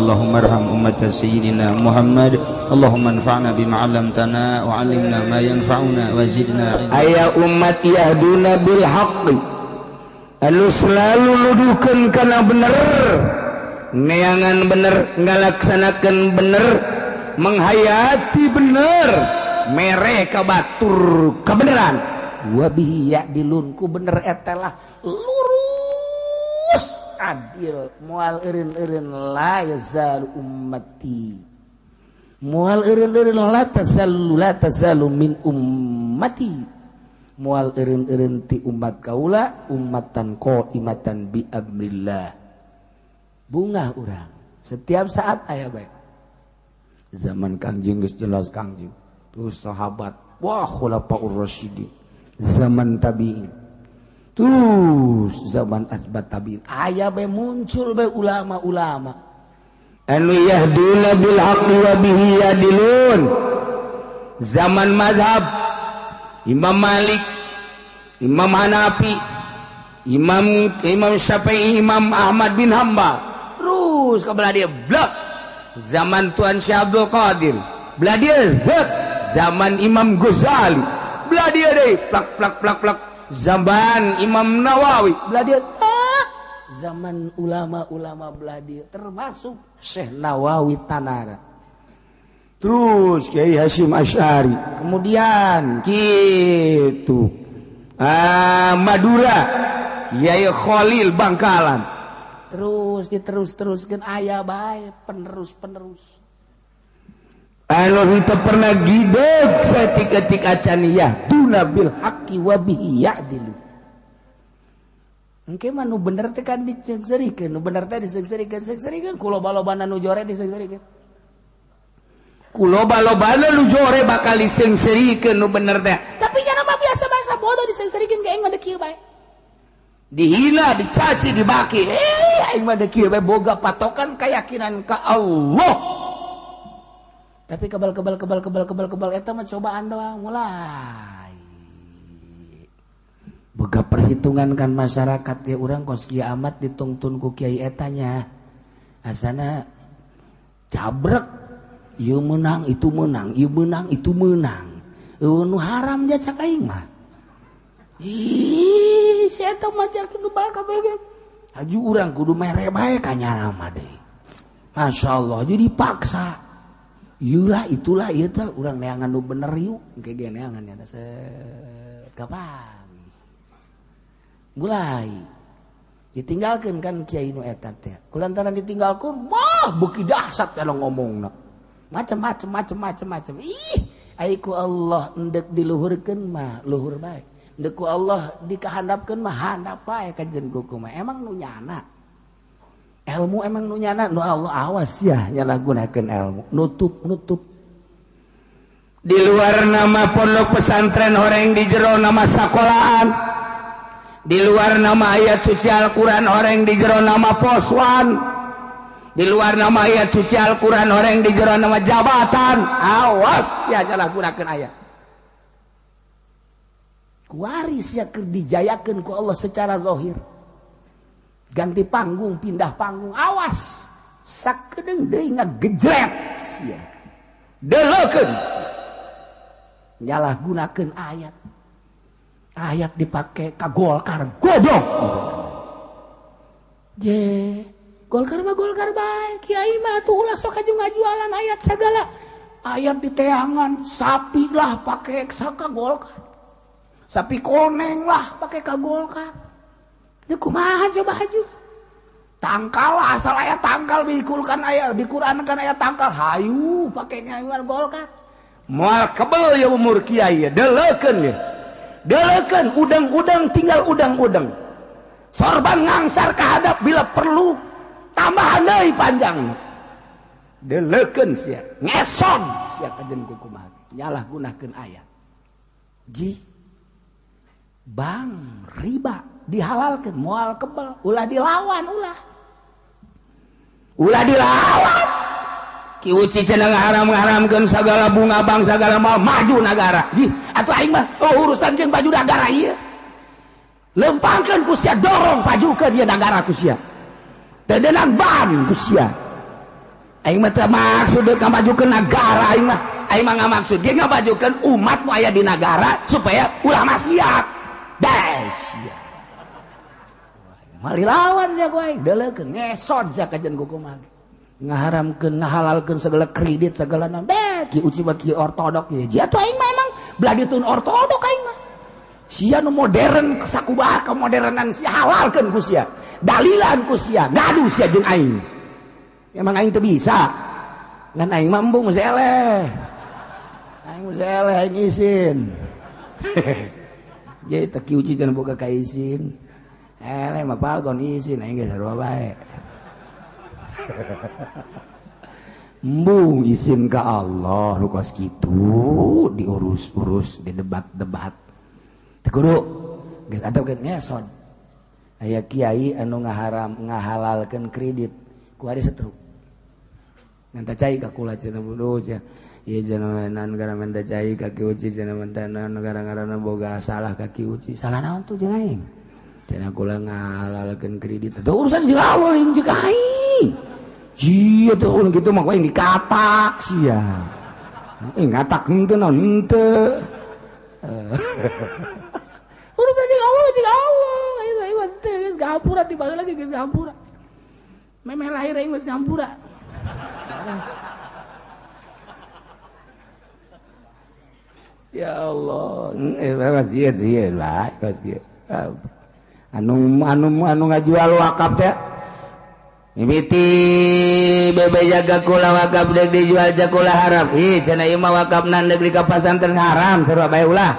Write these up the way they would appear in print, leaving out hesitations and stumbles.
Allahumma arham ummata sayyidina Muhammad. Allahumma anfa'na bima 'allamtana wa 'allimna ma yanfa'una wa zidna. Aya umat yahduna bil haqqi, anu selalu nuduhkeun kana bener, neangan bener, ngalaksanakeun bener, menghayati bener, mere ka batur kebenaran. Wa bihi ya'dilun, ku bener eta lah lurus adil, moal eureun-eureun la yazalu ummati, moal eureun-eureun la tazalu la tazalu min ummati, moal eureun-eureun ti umat kaula ummatan qaimatan bi amrillah. Bungah urang setiap saat aya bae. Zaman Kangjeng geus jelas Kangjeng, terus sahabat, wah khulafaur rasyidin, zaman tabiin, terus zaman asbat tabiin, aya bae muncul bae ulama-ulama anu yahduna bil haqqi wa bihi yadilun. Zaman mazhab Imam Malik, Imam Hanafi, Imam Syafi'i, Imam Ahmad bin Hambal, terus ke belah dia blek. Zaman Tuan Syekh Abdul Qadir belah dia zek. Zaman Imam Ghazali belah dia deui plak plak plak plak. Zaman Imam Nawawi belah dia tak. Zaman ulama-ulama belah dia, termasuk Syekh Nawawi Tanara, terus Kiai Hasyim Asy'ari, kemudian gitu Madura Kiai Khalil Bangkalan, terus diterus-teruskeun aya bae penerus-penerus anu henteu pernah gideg saetik-etik acan yahduna bil haqqi wa bihi ya'dilu. Engke mah nu bener teh kan diseungseurikeun, nu bener teh diseungseurikeun, seungseurikeun ku loba-lobana nu jore diseungseurikeun. Ku loba-lobana nu jore bakal diseungseurikeun nu bener teh. Tapi nya mah biasa bahasa bodoh diseungseurikeun ge aing mah deuk kieu bae. Dihina, dicaci, dibaki. Aing mah deuk kieu bae boga patokan keyakinan ka Allah. Tapi kebal kebal kebal kebal kebal kebal eta mah cobaan doang mulai. Boga perhitungan kan masyarakat ya urang kos kieu amat ditungtun ku kiai eta nya. Asana cabrek ieu meunang itu meunang, ieu meunang itu meunang. Eueuh nu haram ja cak aing mah. Ih, si eta mah jar kebal kabeh. Haju urang kudu mere bae ka nyana mah deui. Masyaallah jadi paksa. Yulah itulah ieu teh urang neangan nu bener yuk engke ge neangan ya set kapan mulai ditinggalkeun kan kiai nu eta teh kulantaran ditinggalkeun wah beuki dahsyat kana ngomongna macam-macam macam-macam macam. Ih ai ku Allah endek diluhurkeun mah luhur bae, endek ku Allah dikahandapkeun mah handap bae kajen kuku mah emang nu nyana ilmu, emang nu nyana nu Allah awas ya nyalahgunakeun ilmu nutup-nutup. Di luar nama pondok pesantren horeng, di jero nama sakolaan, di luar nama ayat suci Al-Quran horeng, di jero nama poswan, di luar nama ayat suci Al-Quran horeng, di jero nama jabatan. Awas ya nyalahgunakeun ayat. Kuaris ya keur dijayakeun ku Allah secara zahir. Ganti panggung, pindah panggung, awas sakedeung deui ngagejret sia. Deleukeun nyalahgunakeun ayat. Ayat dipake ka Golkar, goblok. Je, Golkar mah Golkar bae, kiai mah atuh ulah sok aju ngajualan ayat segala. Ayat diteangan, sapi lah pake ka Golkar. Sapi koneng lah pake ka Golkar. Ya kumaha coba haju. Tangkal asal ayat tangkal dikulkan ayat di Quran kan ayat tangkal hayu pake ngajual Golkar. Moal kebel ya umur kiai deleukeun ya. Deleukeun udang-udang tinggal udang-udang. Sorban ngangsar kahadap bila perlu tambahan deui panjang. Deleukeun sia, ngeson sia kajen ku kumaha. Nyalahgunakeun ayat. Ji bang riba dihalalkan moal kebal, ulah dilawan, ulah ulah dilawan. Ki Uci cenah ngaharam-ngaharamkeun sagala bunga bang sagala mal maju nagara. Ji atuh aing mah oh urusan jeung baju nagara ieu. Lempangkeun ku sia, dorong pajukeun ieu nagara ku sia. Tedenan ban ku sia. Aing mah teu maksud deuk ngamajukeun nagara aing mah. Aing mah ngamaksud ge ngamajukeun umat nu aya di nagara supaya ulah maksiat. Dahsyat. Mali lawan sia ku aing, deuleukeun ngesot sia kajen ku kumaha. Ngaharamkeun ngahalalkeun segala kredit segala naon. Deh, ki uci mah ki ortodok ye. Jia tuh aing mah emang belah ditun ortodok aing mah. Sia nu modern sakubaha kemodernan sia halalkeun ku sia. Dalilan ku sia, ngadu sia jeung aing. Emang aing teu bisa. Ngan aing mah embung geus eleh. Aing geus eleh aing isin. Jadi teu kiuci cenah boga ka isin. Eleh mah pagon isin aing geus sarua bae. Embung isin ka Allah nu kos kitu diurus-urus didebat-debat. Teu kudu geus atuh ngesot. Aya kiai anu ngaharam ngahalalkeun kredit ku hari setruk. Minta cai ka kula cenah bodoh cenah. Ieu cenah negara minta cai ka ki uci cenah minta negara-ngarana boga salah ka ki uci. Salah naon tuh jeung aing? Cenah kula ngahalalkeun kredit. Teu urusan si Allah lain jeung aing. Jia tuh ulun kitu mah aing dikatak sia. Ngatak henteu naon henteu. Urusan jeung Allah jeung Allah. Aing mah teu geus ngampura ti baheula ge geus ngampura. Memeh lahir aing geus ngampura. Ya Allah, anu anu anu ngajual wakaf teh. Mimiti bebe jaga kula wakaf deuk dijual cakula haram. Ih cenah ieu mah wakafna deuk di ka pasantren haram sarua bae ulah.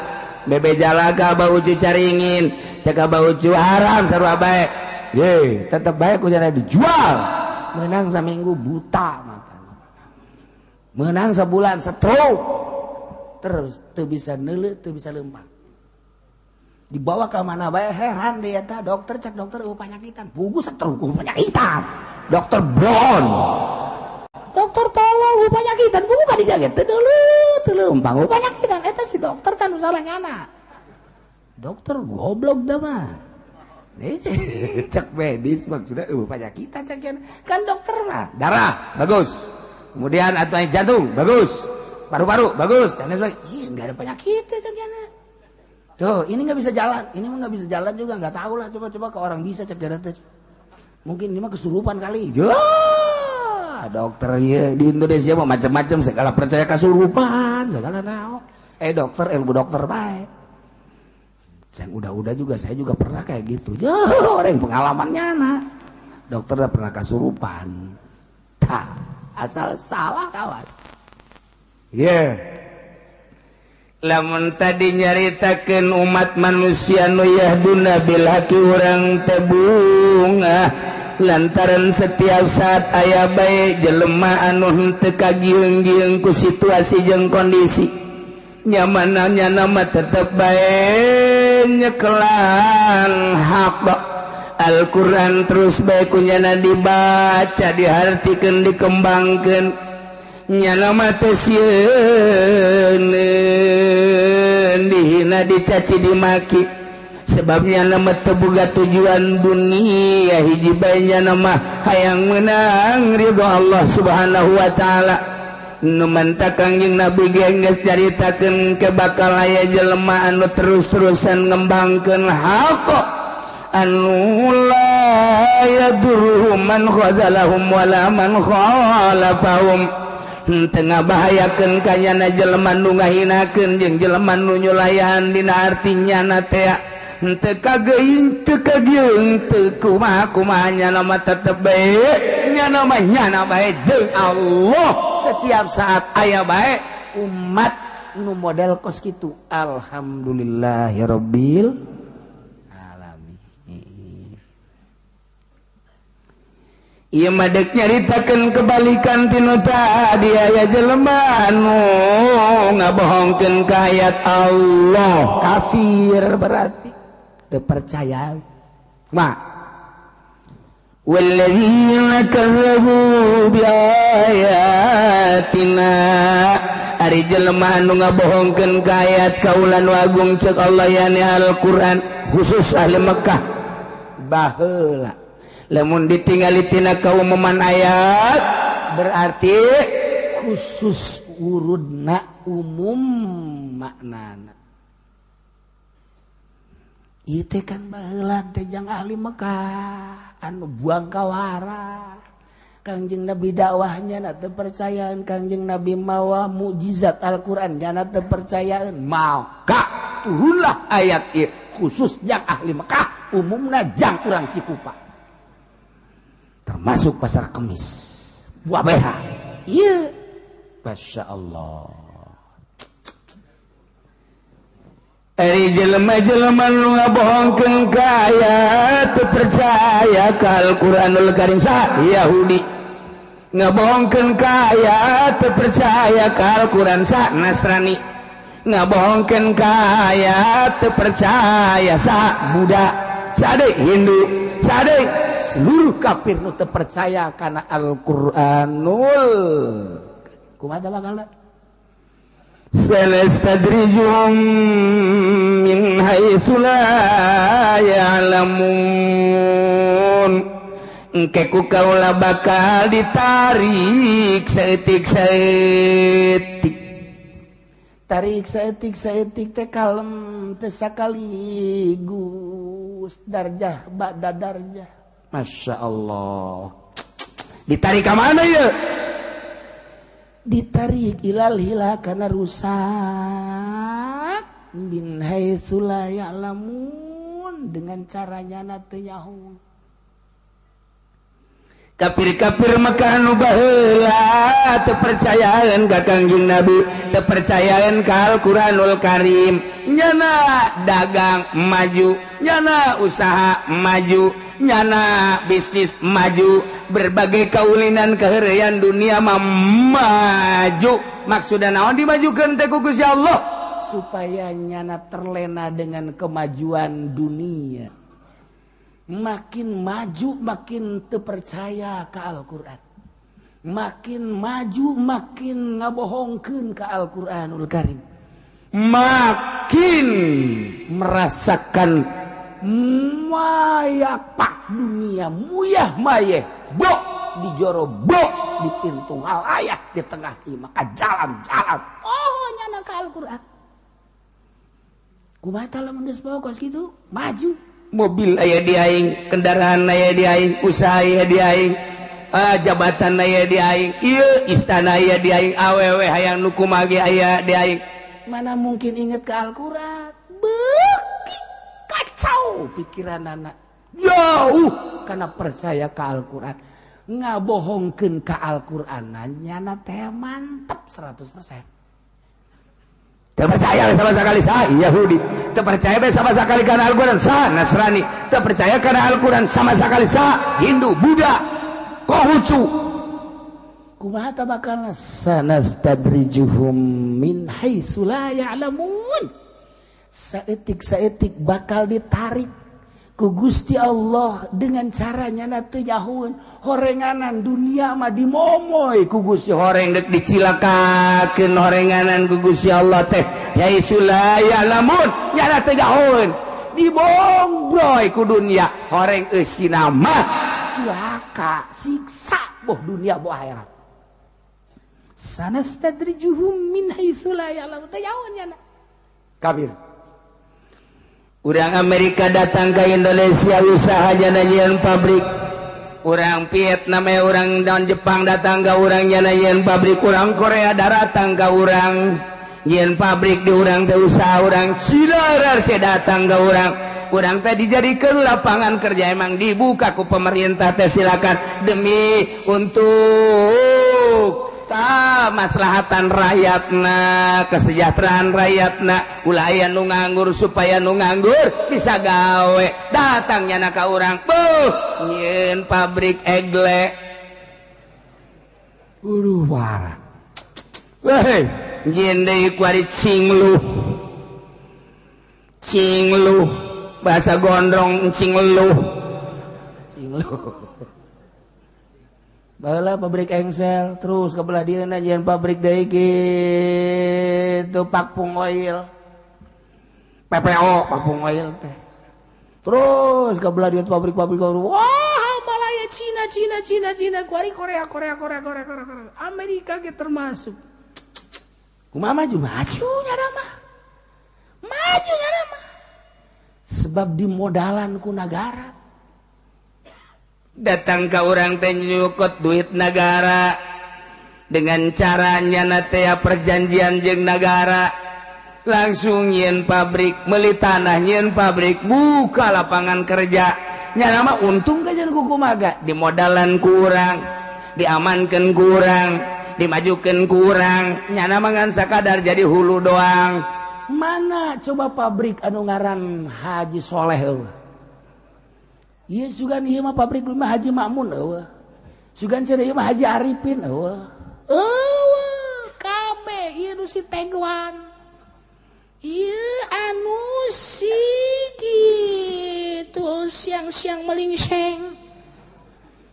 Bebe jalaga bau ucu caringin, caka bau ucu haram sarua bae. Ye, tetep bae ku cenah dijual. Menang saminggu buta matana. Menang sebulan stroke. Terus teu bisa neuleuh, teu bisa leumpang. Dibawa ke mana bae heran dia eta dokter cek dokter eueuh panyakitan. Bugu stroke eueuh panyakitan. Dokter bon. Dokter tolong eueuh panyakitan, bugu ka dijaga teu neuleuh, teu leumpang eueuh panyakitan eta si dokter kan nu salah nyana. Dokter goblok da mah. Cek medis maksudnya panyakitan cek kan dokter mah darah bagus, kemudian atau jantung bagus, paru-paru bagus dan lain sebagainya. Iya nggak ada penyakit cek tuh ini nggak bisa jalan, ini mah nggak bisa jalan juga nggak tahu lah, coba-coba ke orang bisa cek jalan teh mungkin ini mah kesurupan kali. Ya dokter ya di Indonesia mah macam-macam segala percaya kesurupan segala naon. Dokter ilmu dokter baik. Yang udah-udah juga saya juga pernah kayak gitu. Ya, orang pengalamannya nah. Dokter udah pernah kasurupan. Tak, asal salah kawas. Iya. Yeah. Lamun tadi nyaritakeun umat manusia nu yahduna bil haqi urang teh bungah lantaran setiap saat aya bae jelema anu henteu kagieung-gieung ku situasi jeung kondisi. Nyamananya nama tetep bae nyekelan hak Al-Quran terus bae kunyana dibaca dihartikeun dikembangkeun nyana mah teh sieun dihina dicaci dimaki sebabnya nama teu boga tujuan dunia hiji bae nyana mah hayang meunang ridho Allah Subhanahu wa taala. Nu manta Kangjeng Nabi geus nyaritakeun ke bakal aya jelema anu terus-terusan ngembangkeun hak anu la yadurruhum man khadzalahum wala man khalafahum teu ngabahayakeun ka nyana jelema nu ngahinakeun jeung jelema nu nyulayan dina arti nyana teh teu kageuing teu kagieung teu kumaha-kumaha nyana mah tetep bae nyana mah nyana bae jeung Allah setiap saat aya bae umat nu model kos kitu. Alhamdulillahirabbil alamin. Ieu mah deuk nyaritakeun kebalikan tinu tadi aya jelema anu ngabohongkeun ka ayat Allah kafir berarti teu percaya. Ma walladzina kazzabu biayatina ari jelema anu ngabohongkeun ka ayat kaula nu agung ceuk Allah yani Al-Qur'an khusus ahli Mekah baheula lamun ditingali tina kaumuman ayat Berarti khusus urudna umum maknana. Ieu teh kan baheula teh jang ahli Mekah anu buang kawara. Kangjeng Nabi dakwahnya na teu percayaan, Kangjeng Nabi mawa mukjizat Al-Qur'an nya teu percayaan, maka turunlah ayat ieu khusus jang ahli Mekah, umumna jang urang Cikupa. Termasuk pasar Kemis. Wabeha. Ieu Masya Allah. Ari jelema-jelema nu ngabohongkeun ka ayat teu percaya ka Al-Qur'anul Karim sah Yahudi, ngabohongkeun ka ayat teu percaya ka Al-Qur'an sah Nasrani, ngabohongkeun ka ayat teu percaya sah Buddha, sade Hindu, sade seluruh kafir nu teu percaya kana Al-Qur'anul. Kumaha bakalna? Sanastadrijuhum min haitsu la ya'lamun. Engke ku kaula bakal ditarik saeutik-saeutik. Tarik saeutik-saeutik teh kalem teh sakaligus darjah ba'da darjah. Masya Allah. Ditarik ka mana ieu? Ditarik ilal hila karena rusak min haitsu la ya'lamun, dengan caranya na teu nyaho. Kafir-kafir Mekah nu baheula teu percayaan ka Kangjeng Nabi, teu percayaan ka Al-Qur'anul Karim. Nyana dagang maju, nyana usaha maju, nyana bisnis maju, berbagai kaulinan keheureuyan dunia mah maju. Maksudna naon dimajukeun teh ku Gusti Allah? Supaya nyana terlena dengan kemajuan dunia. Makin maju makin terpercaya ke Al-Qur'an. Makin maju makin ngabohongkeun ke Al-Qur'anul Karim. Makin merasakan mayapak dunia muyah mayeh bok di joro bok di pintu alayah di tengah imah ka jalan-jalan. Oh nyana ka Al-Qur'an. Kumaha lamun geus pokos kitu maju. Mobil aya di aing, kendaraan aya di aing, usaha aya di aing, jabatan aya di aing, ieu istana aya di aing, awewe hayang nu kumaha ge aya di aing. Mana mungkin inget ke Al-Qur'an? Beuki kacau pikiran anak. Jauh karena percaya ke Al-Qur'an. Ngabohongkeun ka Al-Qur'an nyana teh mantep 100%. Terpercaya sama sekali sah Yahudi, terpercaya sama sekali karena Al-Quran sah Nasrani, terpercaya karena Al-Quran sama sekali sah Hindu, Buddha, Konghucu. Kumaha tabakalna sanastadrijuhum min haitsu la ya'lamun. Saeutik-saeutik bakal ditarik ku Gusti Allah dengan caranya na teu nyahoeun. Horenganan dunia mah dimomoy ku Gusti, horeng dek dicilakakeun horenganan ku Gusti Allah teh haitsu la ya'lamun, nyana teu nyahoeun, dibombroy ku dunia horeng eusina mah cilaka siksa boh dunia boh akhirat. Sanastadrijuhum min haitsu la ya'lamun, teu nyahoeun nyana kafir. Urang Amerika datang ke Indonesia usaha jana pabrik. Urang Vietnam, urang dan Jepang datang ke urang jana pabrik. Urang Korea datang ke urang nyian pabrik di urang teh usaha. Urang Cina RRC datang ke urang. Urang teh dijadikan lapangan kerja emang dibuka ku pemerintah teh silakan demi untuk maslahatan rakyatna, kesejahteraan rakyatna, ulah aya nu nganggur supaya nu nganggur bisa gawe. Datangnya na ka urang, buh, nyieun pabrik egle. Uruh wara. Weh, nyieun deui kuari cingluh. Cingluh, bahasa gondrong cingluh. Cingluh. Baheula pabrik engsel, terus ke belah dieuna jeung pabrik deui kitu Pakpung Oil. PPO Pakpung Oil teh. Terus ke belah dieu pabrik-pabrik, wah Malaya Cina Cina Cina Cina Cina kuari Korea Korea Korea Korea Korea Korea Amerika ge termasuk. Kumaha maju maju nyana mah. Maju nyana mah. Sebab dimodalan ku nagara. Datang ke orang teh nyukot duit nagara dengan caranya natea perjanjian jeung nagara. Langsung nyieun pabrik, meuli tanah nyieun pabrik, buka lapangan kerja. Nyana mah untung kajian ku kumaga, dimodalan kurang, diamankan kurang, dimajukan kurang, nyana mah ngan sakadar jadi hulu doang. Mana coba pabrik anu ngaran Haji Soleh eueuh. Ieu sugan ieu mah pabrik mah Haji Makmun eueuh. Sugan cenah ieu mah Haji Arifin eueuh. Eueuh kabeh ieu nu si Teguan. Ieu anu si kitu siang-siang melingseng.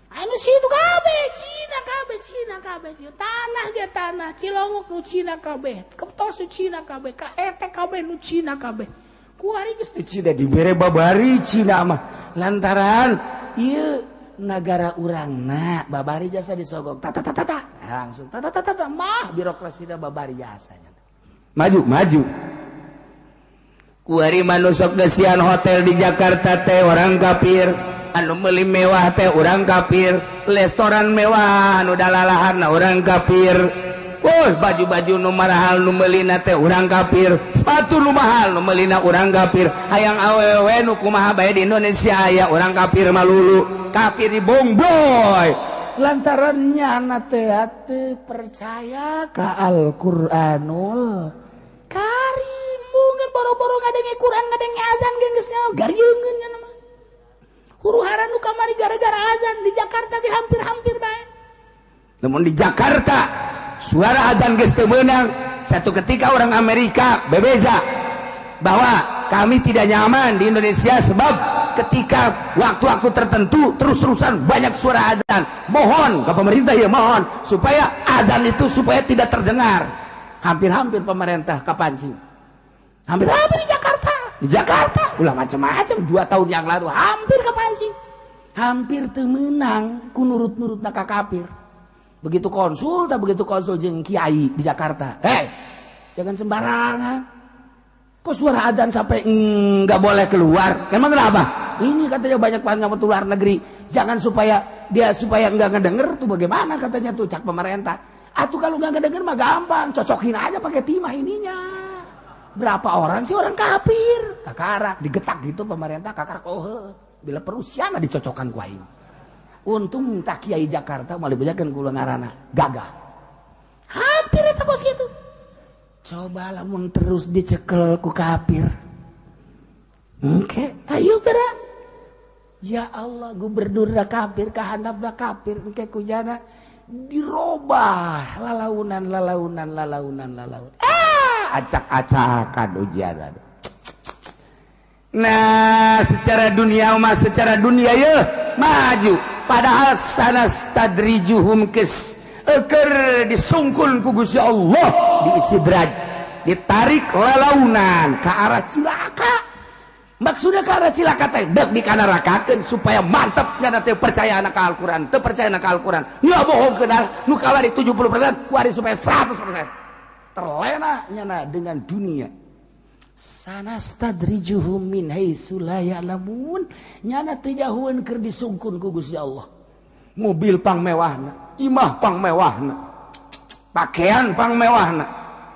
Anu si itu kabeh Cina kabeh Cina kabeh tanah ge tanah Cilongok nu Cina kabeh Keptos nu Cina kabeh KET kabeh nu Cina kabeh kuari geus teh Cina dibere babari Cina mah lantaran ieu nagara urangna babari jasa disogok tata tata tata langsung tata tata tata mah birokrasina babari jasanya maju maju. Kuari manusok gesian hotel di Jakarta teh orang kafir, anu meuli mewah teh orang kafir, restoran mewah anu dalalahanna orang kafir. Oh, baju-baju nu marahal nu meulina teh orang kafir, sepatu nu mahal nu meulina orang kafir, hayang awewe nu kumaha bae di Indonesia aya orang kafir malulu, kafir di bongboy. Lantaran nyana teh teu percaya ka Al-Qur'anul Karim. Mungkin boro-boro ngadenge Quran ngadenge azan geus nyaho garieungeun nya mah. Huru hara nu kamari gara-gara azan di Jakarta ge hampir-hampir bae. Namun di Jakarta suara azan geus teu meunang. Satu ketika orang Amerika bebeza bahwa kami tidak nyaman di Indonesia sebab ketika waktu-waktu tertentu terus-terusan banyak suara azan. Mohon ke pemerintah ya mohon supaya azan itu supaya tidak terdengar. Hampir-hampir pemerintah kapancing. Hampir-hampir di Jakarta. Di Jakarta ulah macam-macam 2 tahun yang lalu hampir kepancing. Hampir teu meunang ku nurut-nurutna ka kafir. Begitu konsul tak begitu konsul jeung kiai di Jakarta. Hei, jangan sembarangan. Kok suara adzan sampai nggak boleh keluar? Emang kenapa? Ini katanya banyak banget luar negeri. Jangan supaya dia supaya nggak ngedenger tuh bagaimana katanya tuh cak pemerintah. Atau kalau nggak ngedenger mah gampang, cocokin aja pakai timah ininya. Berapa orang sih orang kafir? Kakara digetak gitu pemerintah kakara oh bila perusiana dicocokkan ku aing. Untung tak kiai Jakarta malah bejakeun kula ngaranna gagah. Hampir eta kos gitu. Coba lamun terus dicekel ku kafir. Engke, ayo gerak. Ya Allah, gubernur da kafir, kahandapna kafir, engke kujana dirobah lalaunan lalaunan lalaunan lalaunan. Acak-acakan ujian. Nah, secara dunia mah secara dunia ya maju. Padahal sanastadrijuhum kes eker disungkun ku Gusti Allah diistidraj, ditarik lalaunan ke arah cilaka. Maksudnya ke arah cilaka teh dek dikanarakakeun supaya mantep nya teh percaya anak Al-Qur'an, teu percaya anak Al-Qur'an. Nggak bohong keun nu kawari 70%, kuari supaya 100%. Terlena nyana dengan dunia. Sanastadrijuhum min haitsu la ya'lamun. Nyana teu jahueun keur disungkun ku Gusti Allah. Mobil pang mewahna, imah pang mewahna, pakaian pang mewahna,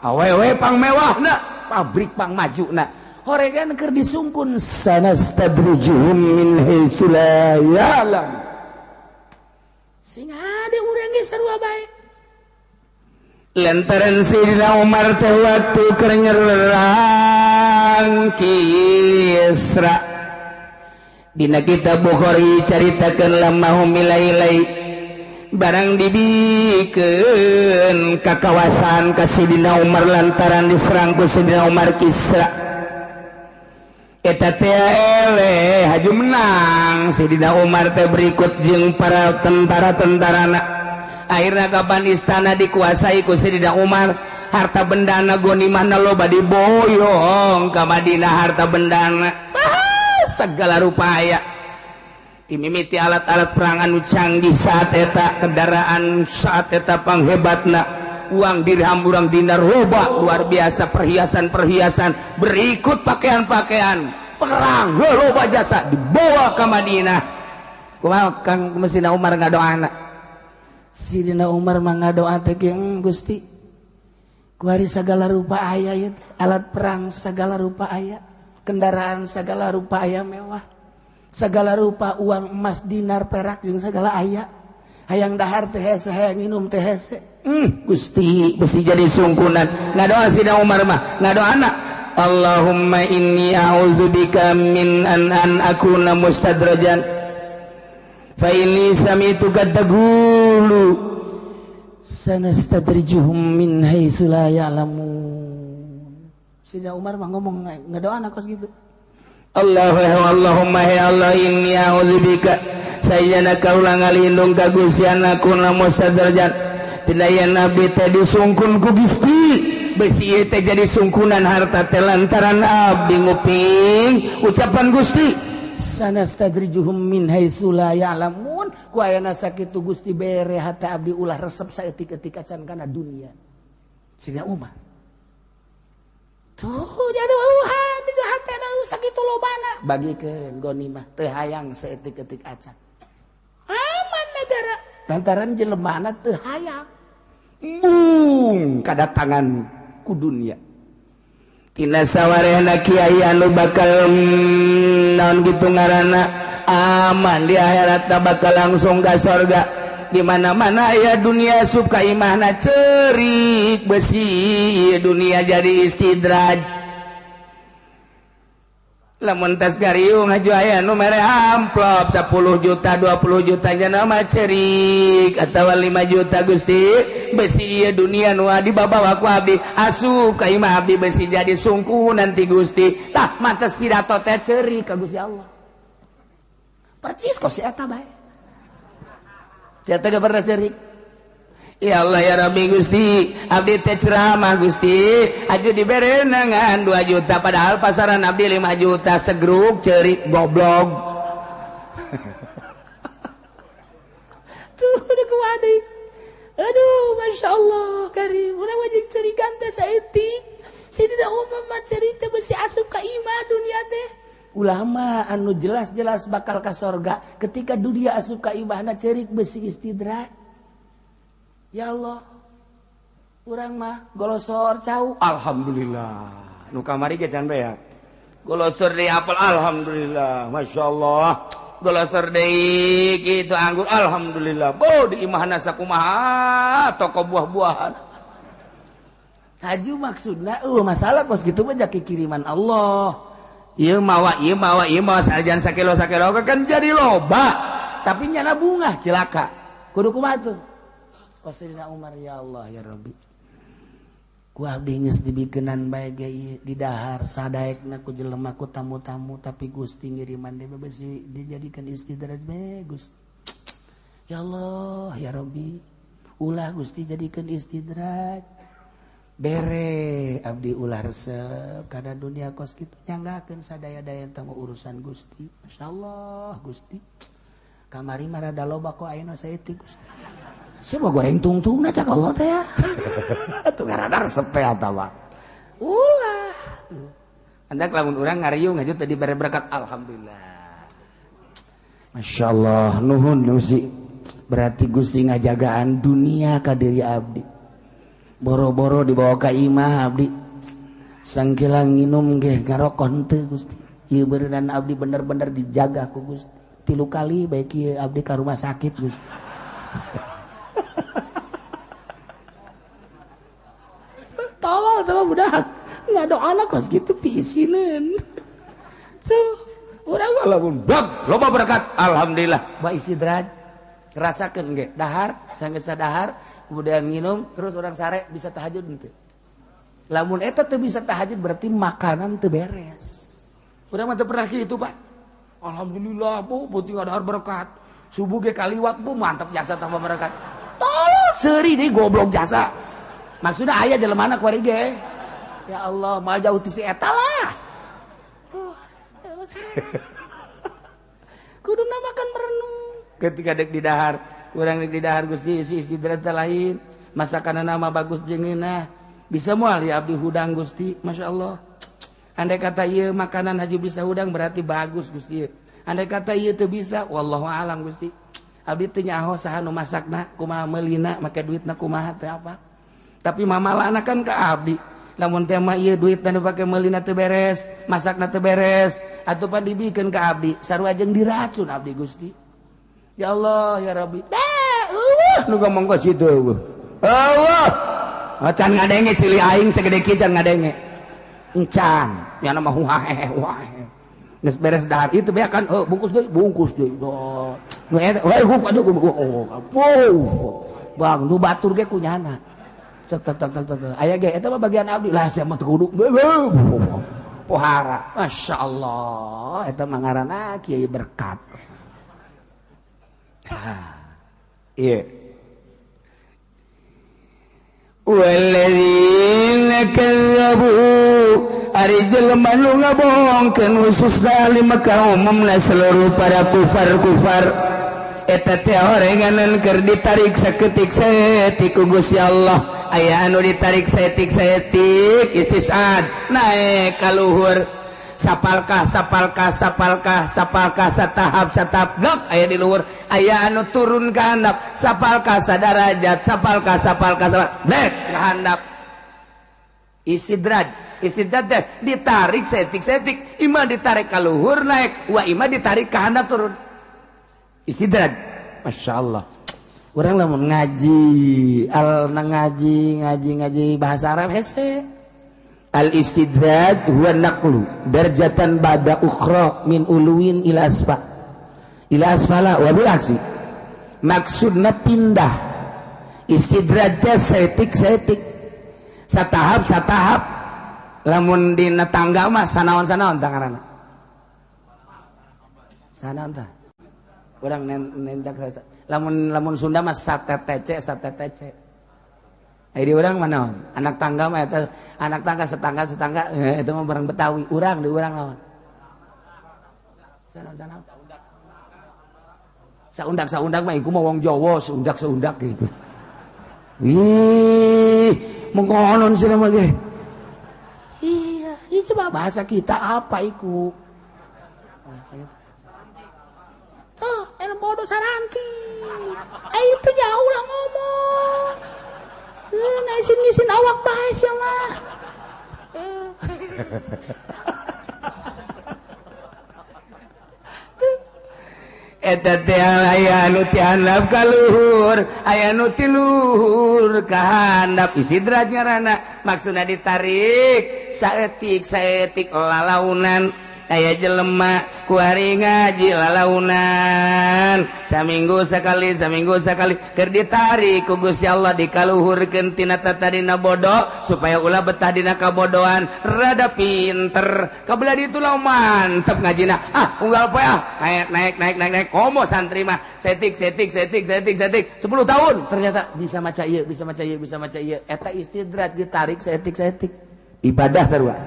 awewe pang mewahna, pabrik pang majuna. Horegan keur disungkun sanastadrijuhum min haitsu la ya'lamun. Sing hade urang ge sarua bae. Lantaran Sayyidina Umar teh waktu keur nyerang Kisra. Dina kitab Bukhari caritakeun lamahum milai-lai barang dibikeun ka kawasan ka Sayyidina Umar lantaran diserang ku Sayyidina Umar Kisra. Eta teh eleh haju menang Sayyidina Umar teh berikut jeung para tentara-tentarana. Akhirnya kapan istana dikuasai ku Sayyidina Umar, harta bendana gonimahna loba diboyong ka Madinah harta bendana. Bah, segala rupa aya. Timimiti alat-alat perang anu canggih saat eta, kendaraan saat eta panghebatna, uang dirham urang dinar loba luar biasa, perhiasan-perhiasan berikut pakaian-pakaian perang loba jasa dibawa ke Madinah. Kumaha Kang Sidina Umar ngadoana? Sidina Umar mah ngadoa teh Gusti, kuari sagala rupa aya ieu, alat perang sagala rupa aya, kendaraan sagala rupa aya mewah, segala rupa uang emas dinar perak jeung segala aya, hayang dahar teh hese, hayang minum teh hese. Gusti besi jadi sungkunan. Ngadoa Sidina Umar mah ngadoana, Allahumma inni a'udzubika min an akuna mustadrajan fa inni sami'tu taqulu sanastadrijuhum min haitsu la ya'lamun. Sidina Umar mah ngomong ngadoana kos gitu. Allahumma ya Allah inni a'udzubika sayyana kaula ngalindung ka Gusti anakuna mustadrajan tina yen abdi teh disungkun ku Gusti, besi ieu teh jadi sungkunan harta teh lantaran abdi nguping ucapan Gusti sanastadrijuhum min haitsu la ya'lamun. Ku ayana sakitu Gusti bere hate abdi ulah resep saeutik-eutik acan kana dunia. Sidina Umar tuh jadi uhan di hatena sakitu lobana bagikeun ghanimah teu hayang saeutik-eutik acan aman negara lantaran jelemana teu hayang embung kadatangan ku dunia. Tina sawarehna kiai anu bakal naon kitu ngaranna aman di akhirat bakal langsung ka sorga. Di mana-mana aya dunia sup ka imahna cerik besi dunia jadi istidraj. Lamun tas gariung haju aya nu mere amplop 10 juta 20 juta nya mah cerik atawa 5 juta Gusti besi ieu dunia nu dibabawa ku abdi asup ka imah abdi besi jadi sungkuh nanti Gusti. Tah mantes pidato teh cerik ka Gusti Allah. Percis kok si eta bae. Eta gak pernah cerik. Ya Allah ya Rabbi Gusti, abdi teh ceramah Gusti, aja dibere nengan 2 juta padahal pasaran abdi 5 juta segruk cerik goblok. Tuh udah kuadi. Aduh, Masya Allah karim. Urang wajib cerikan teh saeutik. Sidina Umar mah cerita besi asup ka imah dunia teh. Ulama anu jelas-jelas bakal ka sorga ketika dunia asup ka imahna cerik besi istidraj. Ya Allah, urang mah golosor cau. Alhamdulillah. Nu kamari ge can beak. Golosor deui apel alhamdulillah. Masya Allah. Golosor deui kitu anggur alhamdulillah. Bo di imahna sakumaha toko buah-buahan. Haju maksudna masalah kos kitu mah jaki kiriman Allah. Ieu mawa ieu mawa ieu mawa sanajan sakilo sakilo kan jadi loba. Tapi nyana bunga cilaka. Kudu kumaha tuh? Sidina Umar ya Allah ya Rabbi, ku abdi geus dibikenan bae ge di dahar sadaekna ku jelema ku tamu-tamu tapi Gusti ngiriman deui besi dijadikan istidraj bae Gusti. Ya Allah ya Rabbi, ulah Gusti jadikan istidraj. Bere abdi ulah resep kana dunia kos kitu nyanggakeun sadaya-daya tentang urusan Gusti. Masyaallah Gusti. Kamari mah rada loba kok ayeuna saeutik Gusti. Siapa goreng tungtungna cak Allah teh ya. Atuh ngaradar resep teh atawa. Ulah. Andak lamun urang ngariung aja tadi bare berkat alhamdulillah. Masyaallah nuhun Gusti. Berarti Gusti ngajagaan dunia ka diri abdi. Boro-boro dibawa ka imah abdi. Sangkilang nginum ge ngarokok henteu Gusti. Ieu beureunan abdi bener-bener dijaga ku Gusti. 3 kali baik ieu abdi ka rumah sakit Gusti. Tolol tolol budak ngadoana kos gitu piisineun. Tuh urang mah lamun bab loba berkat alhamdulillah. Ba istidraj rasakeun ge dahar sanggeus dahar kemudian minum terus orang sare bisa tahajud henteu. Lamun eta teu bisa tahajud berarti makanan teu beres. Urang mah teu pernah kitu Pak. Alhamdulillah bu penting dahar berkat. Subuh ge kaliwat bu mantap jasa tambah berkat. Tolol seuri deui goblok jasa. Maksudnya ayah jelemana kuari ge. Ya Allah, mal jauh ti si eta lah. Kuduna makan merenung. Ketika dek di dahar, urang dek di dahar Gusti isi istidrat lain, masakan nama bagus jeung ngeunah. Bisa moal ya abdi hudang Gusti, Masya Allah. Andai kata ieu makanan haju bisa hudang berarti bagus Gusti. Andai kata ieu teu bisa, wallahu alam Gusti. Abdi teu nyaho saha nu masakna, kumaha meulina, make duitna kumaha teh apa. Tapi mamalana kan ka abdi. Lamun teh mah ieu duitna dipake meulina teu beres, masakna teu beres, atuh pan dibikeun ka abdi, sarua jeung diracun abdi Gusti. Ya Allah ya Rabbi. Dah, eueuh nu ngomong ka situ eueuh. Eueuh. Can ngadenge cili aing segede kieu can ngadenge. Encan, nya mah huahe huahe. Geus beres dahar itu beak kan, oh, bungkus deui, bungkus deui. Oh. Nu eta, we aduh wow. Bang, nu batur ge kunyana. Cek tek tek tek tek. Aya ge eta mah bagian abdi. Lah sia mah teu kudu. Pohara. Masya Allah, eta mah ngaranna kiai berkat. Iya. Walladzina kadzabu ari jelema nu ngabohongkeun khususna di Mekah umumna seluruh para kufar-kufar eta teh orenganan keur ditarik saketik saeutik ku Gusti Allah. Aya anu ditarik saeutik-saeutik istisad naek ka luhur sapalkah sapalkah sapalkah sapalkah satahap satahap dok aya di luhur. Aya anu turun ka handap sapalkah sadarajat sapalkah sapalkah sapalkah dek ka handap. Istidraj istidraj teh ditarik saeutik-saeutik, imah ditarik ka luhur naek, wa imah ditarik ka handap turun. Istidraj. Masya Allah. Urang lamun ngaji al ngaji ngaji ngaji bahasa Arab hese. Al istidraj huwa naqlu darjatan ba'da ukhra min uluwin ila asfa ila asfala wa bil aksi. Maksudna pindah. Istidraj teh saeutik-saeutik, satahap satahap. Lamun dina tangga mah sanaon-sanaon tangarana. Sanaon tah. Urang nentak lamun lamun Sunda mah satetece satetece. Ai di urang mah naon? Anak tangga mah eta anak tangga setangga setangga eta mah barang Betawi. Urang di urang naon? Sanaon sanaon. Saundak saundak mah iku mah wong Jawa, saundak saundak gitu. Ih, mengkonon sih mah ge. Iya, itu mah bahasa kita apa iku? Bahasa kita. Tuh, enak bodoh saranti. Itu jauh lah ngomong. Ngisin-ngisin awak bae sia mah. Eta teh aya anu ti handap ka luhur, aya anu ti luhur ka handap. Istidraj ngaranna, maksudna ditarik saeutik saeutik lalaunan. Aya jelema ku hari ngaji lalaunan saminggu sekali saminggu sekali keur ditarik ku Gusti Allah dikaluhurkeun tina tatadina bodoh supaya ulah betah dina kabodohan rada pinter kabelah ditu lah mantep ngajina ah unggal poe ah naik naik naik naik naik komo santri mah setik setik setik setik setik 10 tahun ternyata bisa maca ieu bisa maca ieu bisa maca ieu eta istidraj ditarik setik setik ibadah sarua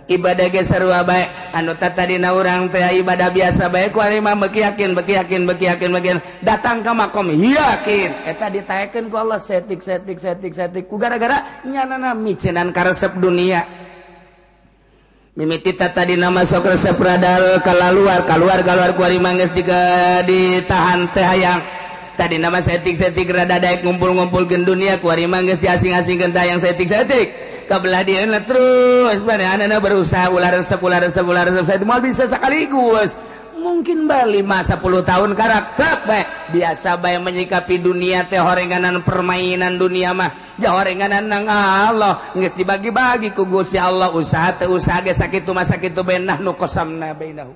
ibadah ge sarua bae anu tatadina urang teh ibadah biasa bae ku ari mah beuki yakin beuki yakin beuki yakin beuki datang ka makom yakin eta ditaekeun ku Allah setik setik setik setik ku gara-gara nyanana micenan karesep dunia mimiti tatadina masuk resep radal kaluar kaluar kaluar ku ari mah geus ditahan teh hayang tadi nama setik-setik rada daek ngumpul-ngumpulkeun dunia ku ari mah geus diasing-asingkeun teh hayang setik-setik kabelah dieuna terus manehna berusaha ulah resep ulah resep ulah resep saya moal bisa sekaligus mungkin bae 5 10 tahun karakter bae biasa bae menyikapi dunia teh horenganan permainan dunia mah jahorenganan nang Allah geus dibagi-bagi ku Gusti Allah usaha teu usaha ge sakitu mah sakitu bae nahnu qasamna bainahu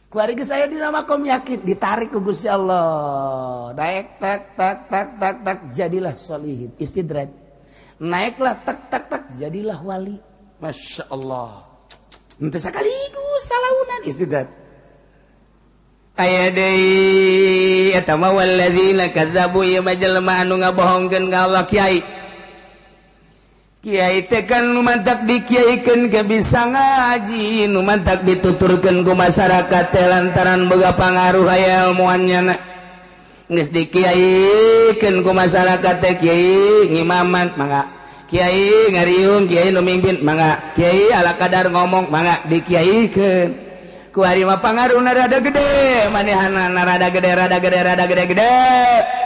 ku ari geus aya dina makom yakin ditarik ku Gusti Allah daek tek tek tek tek tek jadilah sholihin istidraj naiklah tek tek tek jadilah wali. Masya Allah. Ente sekaligus lalaunan istidraj. Aya deui eta mah walladzina kadzabu ieu mah jelema anu ngabohongkeun ka Allah kiai. Kiai teh kan nu mantak dikiaikeun ke bisa ngaji, nu mantak dituturkeun ku masyarakat teh lantaran boga pangaruh aya ilmuannya na. Geus dikiaikeun ku masyarakat teh kiai ngimaman mangga, kiai ngariung, kiai nu mimpin mangga, kiai ala kadar ngomong mangga dikiaikeun. Ku ari mah pangaruhna rada gede, manehanna rada gede rada gede rada gede gede.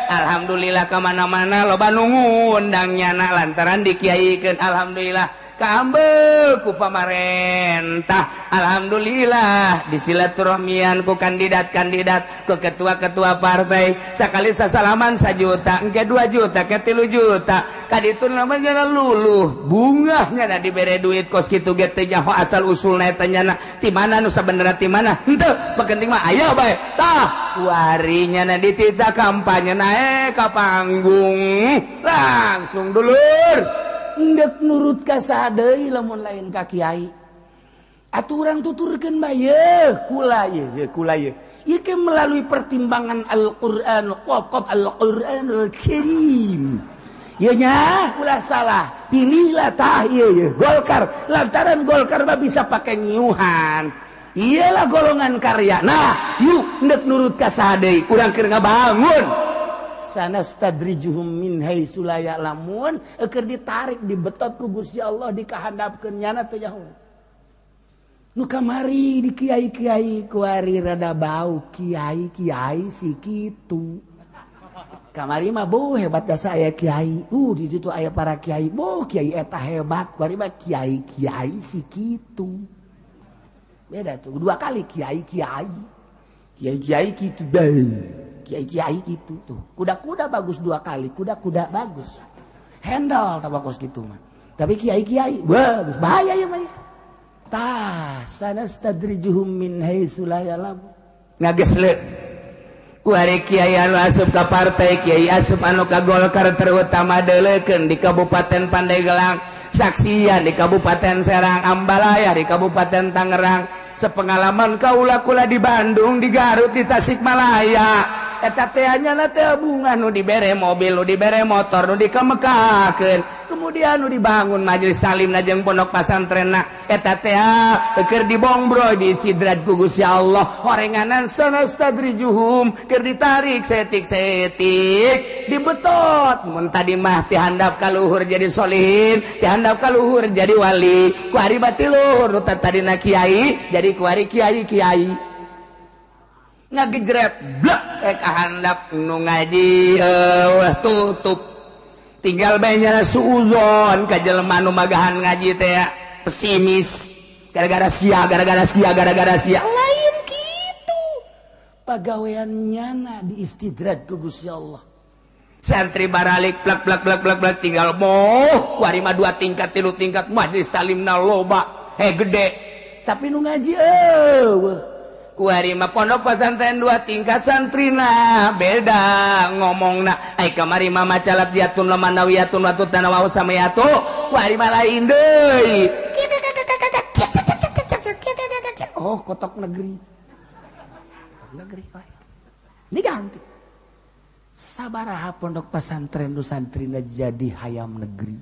Alhamdulillah ka mana-mana loba nu ngundang nyana lantaran dikiaikeun. Alhamdulillah kaambe ku pamarentah, alhamdulillah disilaturahmian ku kandidat-kandidat, ku ketua-ketua partai. Sakali sasalaman 1 juta, engke 2 juta, ke 3 juta. Kaditu namanya luluh bungahnya na dibere duit kos kitu ge teu nyaho asal usulna eta nyana ti mana nu sabenerna ti mana henteu, penting mah aya bae. Tah kuarinya na ditita kampanye naek ka panggung langsung dulur ndek nurut ka saha deui lamun lain ka kiai. Aturan tuturkeun bae kula ye kula ye. Ieu ke melalui pertimbangan Al-Qur'an, qaf Al-Qur'anul Karim. Ieu nya ulah salah, pilihlah tah ieu ye Golkar lantaran Golkar mah bisa pake nyiuhan. Iyalah golongan karya. Nah, yuk ndek nurut ka saha deui, urang keur ngabangun. Sanastadrijuhum min haitsu la ya'lamun, keur ditarik dibetot ku Gusti Allah dikahandapkeun nyana teu nyaho. Nu kamari di kiai-kiai kuari rada bau kiai-kiai si kitu. Kamari mah boh hebat jasa aya kiai. Di situ aya para kiai. Boh kiai eta hebat, kuari mah kiai-kiai si kitu. Beda tuh, dua kali kiai-kiai. Kiai-kiai kitu bae. Kiai-kiai gitu tuh. Kuda-kuda bagus dua kali, kuda-kuda bagus. Handle tabakos gitu mah. Tapi kiai-kiai bagus, bahaya ya mah. Tah, sanastadrijuhum min haitsu la ya'lamun. Ngagesle. Kuari kiai anu asup ka partai, kiai asup anu ka Golkar terutama deuleukeun di Kabupaten Pandeglang, saksian di Kabupaten Serang, Ambalaya di Kabupaten Tangerang. Sepengalaman kaula kula di Bandung, di Garut, di Tasikmalaya. Eta teh nyana teh bunga nu dibere mobil, nu dibere motor, nu dikamekakeun. Kemudian nu dibangun majelis talim jeung pondok pasantrenna. Eta teh keur dibongbroy disidrat ku Gusti Allah. Horenganan sanastadrijuhum keur ditarik setik-setik, dibetot. Mun tadi mah ti handap ka luhur jadi solihin, ti handap ka luhur jadi wali. Ku ari bati luhur nu tadina kiai jadi kuari kiai-kiai. Ngagejret blek kahandap nu ngaji eueuh tutup. Tinggal bae nyana suuzon ka jelema nu magahan ngaji teh pesimis gara-gara sia, gara-gara sia, gara-gara sia. Lain kitu. Pagawean nyana diistidraj ku Gusti Allah. Santri baralik plak plak plak plak plak tinggal moh kuari mah 2 tingkat 3 tingkat majelis talimna loba gede. Tapi nu ngaji eueuh kuari mah pondok pesantren 2 tingkat santrina beda ngomongna. Ai kamari mah maca labdiatun lamanawiyatun wa tutanawa samayatu kuari mah lain deui. Oh, kotok negeri. Kotok negeri wae. Ini ganti. Sabaraha pondok pesantren nu santrina jadi hayam negeri.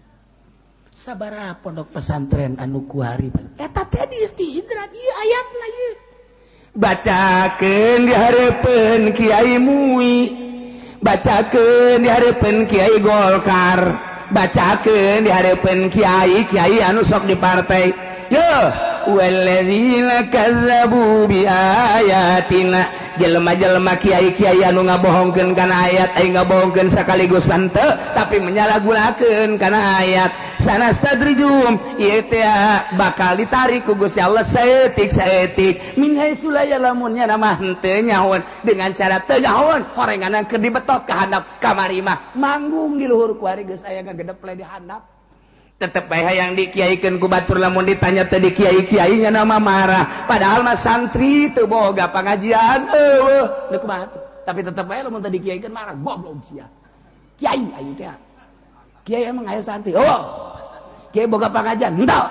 Sabaraha pondok pesantren anu kuari eta teh diistidraj ieu ayatna ieu. Bacakeun di hareupeun Kiai Mui, bacakeun di hareupeun Kiai Golkar, bacakeun di hareupeun kiai-kiai anu sok di partai. Yo, walladzina kazzabu biayatina, jelema-jelema kiai-kiai anu ngabohongkeun kana ayat, ai ngabohongkeun sakaligus henteu tapi menyalahgunakeun kana ayat. Sanastadrijum ieu teh bakal ditarik ku Gusti Allah saeutik-saeutik min haitsu la ya'lamun, nya mah henteu nyahoan dengan cara teu nyahoan horenganan keur dibetot ka handap kamari mah manggung di luhur ku ari geus aya ngagedeple di handap. Tetep bae hayang dikiaikeun ku batur lamun ditanya teh di kiai-kiai nya nama marah, padahal mah santri teu boga pangajian eueuh deuk kumaha tuh. Tapi tetep bae lamun teh dikiaikeun marah goblok sia. Kiai aing teh. Kiai emang aya santri. Oh. Kiai boga pangajian henteu.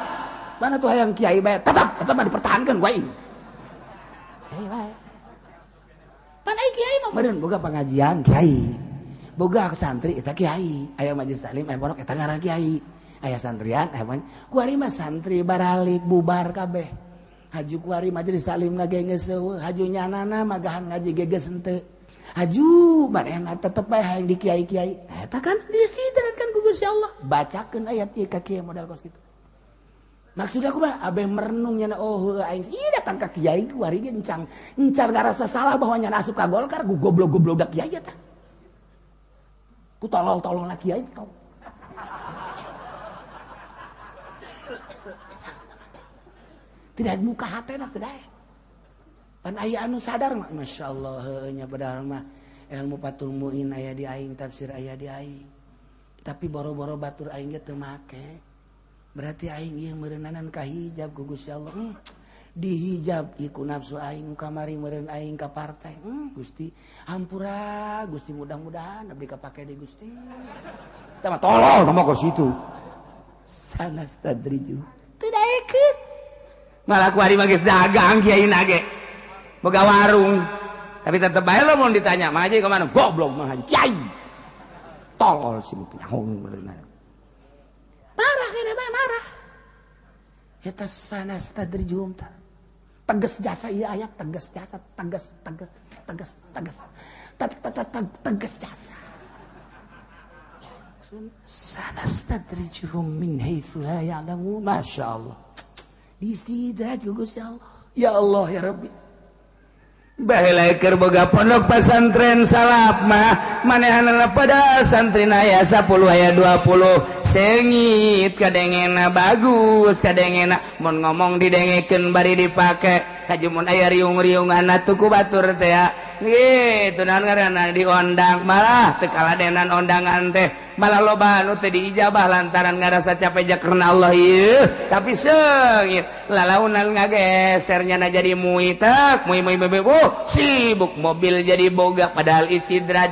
Mana tuh hayang kiai bae tetep eta mah dipertahankeun ku aing. Kiai bae. Pan ai kiai mah meureun boga pangajian kiai. Boga santri eta kiai, aya majelis taklim aya pondok eta ngaran kiai. Aya santrian aya kuari mah santri baralik bubar kabeh. Haju kuari majelis taklim ge geus eueuh, haju nyanana magahan ngaji ge geus henteu. Haju manehna tetep bae hayang di kiai-kiai. Nah, eta kan diistidrat kan ku Gusti Allah. Bacakeun ayat ieu ka kiai modal kos kitu. Maksud aku mah abeh merenung nyana oh aing ieu datang ka kiai kuari ge encang encar ngarasa salah bahwa nyana asup ka Golkar ku goblok-goblok da kiai eta. Ku tolol-tololna kiai tong. Tidak muka hatena teu daek. Pan aya anu sadar mah masyaallah heueuh nya padahal mah ilmu Fathul Muin aya di aing, tafsir aya di aing. Tapi boro-boro batur aing ge teu make. Berarti aing ieu meureunnanan ka hijab ku Gusti Allah. Dihijab ieu ku nafsu aing kamari meureun aing ka partai. Gusti hampura Gusti mudah-mudahan abdi kapake di Gusti. Tah mah tolol tah mah ka situ. Sanastadriju. Teu daekeun. Malah ku ari mah geus dagang kiai na ge. Boga warung. Tapi tetep bae lo mun ditanya, "Mang Haji ka mana?" Goblok Mang Haji kiai. Tolol si teu nyaho meureunna. Marah kene bae marah. Eta sanastadrijuhum ta. Tegas jasa ieu ayat, tegas jasa, tegas tegas tegas tegas. Tegas jasa. Sanastadrijuhum min haitsu la ya'lamun. Masyaallah. Diistidraj ku Gusti Allah. Ya Allah ya Rabbi. Baheula keur boga pondok pesantren salaf mah manehanna pada santri aya 10 aya 20 sengit kadengena bagus kadengena mun ngomong didengekeun bari dipake haju mun aya riung-riungan atuh ku batur teh gitu naon ngaranna diondang malah teu kaladenan ondangan teh malah loba anu teh diijabah lantaran ngarasa capek ja karena Allah ieu tapi seungit lalaunan ngageser nyana jadi muitek mui mui mui oh sibuk mobil jadi boga padahal istidraj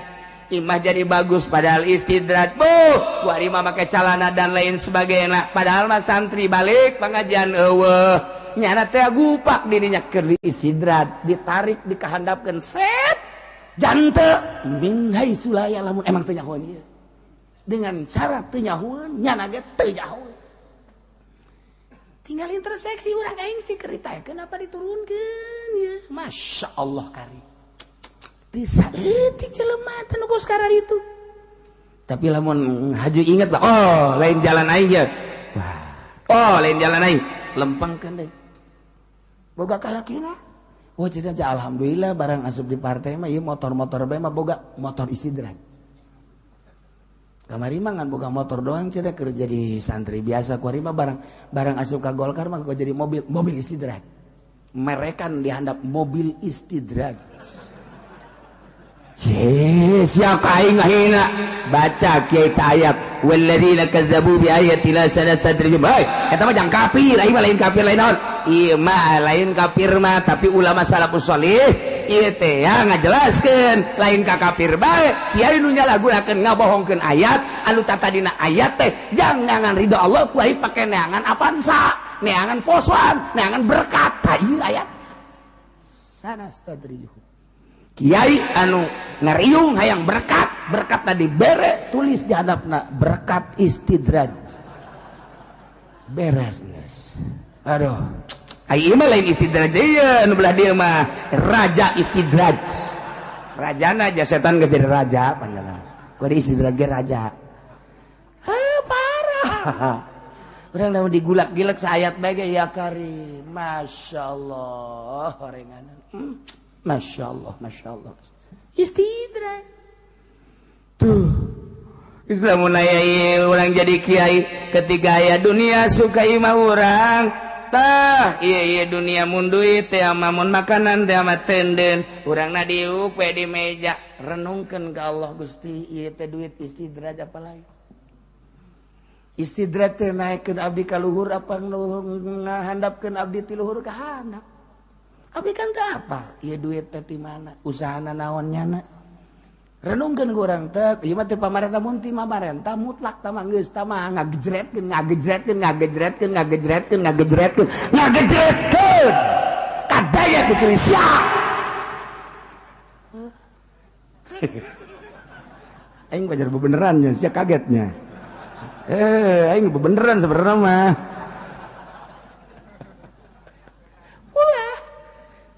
imah jadi bagus padahal istidraj buh kuari mah make calana dan lain sebagainya padahal mah santri balik pengajian eueuh nyana teh gupak dirinya keur diistidraj ditarik dikahandapkeun set jante min haitsu la ya'lamun emang teu nyahoeun ieu dengan cara teu nyahoeun nyana ge teu nyahoeun tinggal introspeksi urang aing sih keur ditaekeun apa diturunkeun ya Masya Allah kari teu saeutik jelema teh nu geus kararitu tapi lamun haju inget bah oh lain jalan aing ya wah oh lain jalan aing lempengkeun deui boga kayakinan wah jadi alhamdulillah barang asup di partai mah ieu motor-motor bae mah boga motor istidraj kamari mah ngan boga motor doang cenah keur jadi santri biasa kuari mah barang barang asup ka Golkar mah kok jadi mobil mobil istidraj merekan dihandap mobil istidraj siapa aing ngahina baca kiai ayat walladzina kazzabu bi ayatina sanastadrijuhum hei eta mah jang kafir aing mah lain kafir lain naon ieu mah lain kafir mah tapi ulama salafus sholih ieu teh ya ngajelaskeun lain ka kafir bae kiai nu nyalahgunakeun ngabohongkeun ayat anu tatadina ayat teh jangan ridho Allah ku aing pake neangan apansa neangan posoan neangan berkat ta ieu ayat sanastadrijuhum kiai anu ngariung hayang berkat berkat tadi bere tulis di hadapna berkat istidraj beres geus aduh ai ieu mah lain istidraj ieu nu belah dieu mah raja istidraj rajana aja setan geus jadi raja pandangan kudu istidraj ge raja heuh parah urang lamun digulak-gilek saayat bae ge ya karim masyaallah horenganan Masya Allah, Masya Allah. Istidraj. Tuh. Islam mulai orang jadi kiai ketika aya dunia suka imah urang. Tah, iya iya dunia mun duit teh ama mun makanan teh ama tenden. Urangna diuk we di meja. Renungkeun ka Allah Gusti, ieu teh duit istidraj apa lain? Istidraj teh naekkeun abdi ka luhur apa ngahandapkeun abdi ti luhur ka handap? Abdi kan teu apa? Ieu duit teh ti mana? Usahana naon nyana? Renungkeun ku urang teh, ieu mah teu pamarentah mun ti pamarentah mutlak tah mah geus tah mah ngagejretkeun, ngagejretkeun, ngagejretkeun, ngagejretkeun, ngagejretkeun, ngagejretkeun. Kadaya ku ciri sia. Aing wajar bebeneran nya, sia kagetnya. Aing beneran sebenarnya mah. Ulah.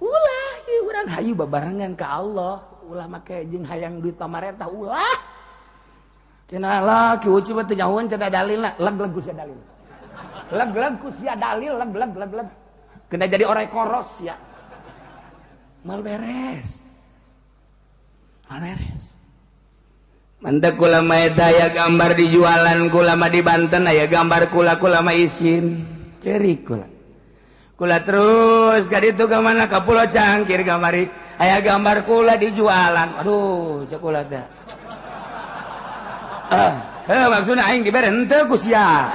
Ulah ieu urang hayu babarengan ka Allah, ulah make jeung hayang duit pamarentah ulah. Cenah lah ki uci mah teu nyahoan cenah dalilna, leg-leg ku sia dalil. Leg-leg ku sia dalil, leg-leg leg-leg. Kena jadi orang koros ya. Mal beres. Mal beres. Mantap kula mah eta aya gambar di jualan kula mah di Banten aya gambar kula kula mah isin. Cerik kula. Kula terus ka ditu ka mana ka Pulau Cangkir kamari aya gambar kula di jualan. Aduh, cek kula teh. Maksudna aing dibere henteu ku sia.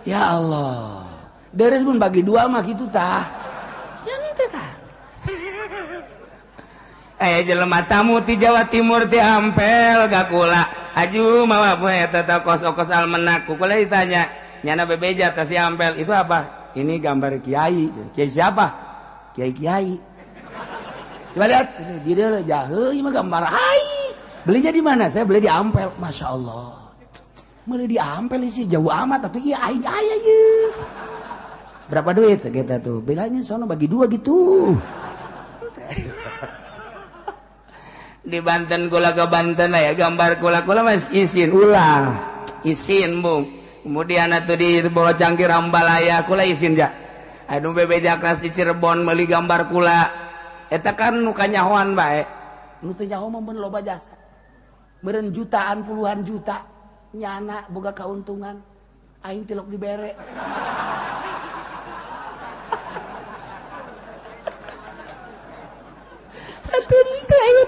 Ya Allah. Deres mun bagi dua mah kitu tah. Ya henteu tah. Aya jelema tamu ti Jawa Timur ti Ampel ka kula. Aju mawa eta teh kos-kos almenak. Ku kula ditanya, nyana bebeja teh si Ampel, itu apa? Ini gambar kiai. Kiai siapa? Kiai-kiai. Coba lihat sini, di dieu jahe ieu mah gambar ai. Belinya di mana? Saya beli di Ampel. Masya Allah. Beli di Ampel sih jauh amat atuh ieu aing aya ieu. Berapa duit segitu tuh? Bilangnya sono bagi dua gitu. Di Banten kula ke Banten aya gambar kula kula mas isin ulah isin bung. Kemudian atuh di Pulau Cangkir Ambalaya kula isin ja. Anu bebeja kelas di Cirebon meuli gambar kula. Eta kan nu kanyahoan bae. Nu teu nyaho mah mun loba jasa. Meureun jutaan puluhan juta nyana boga kauntungan. Aing tilok dibere.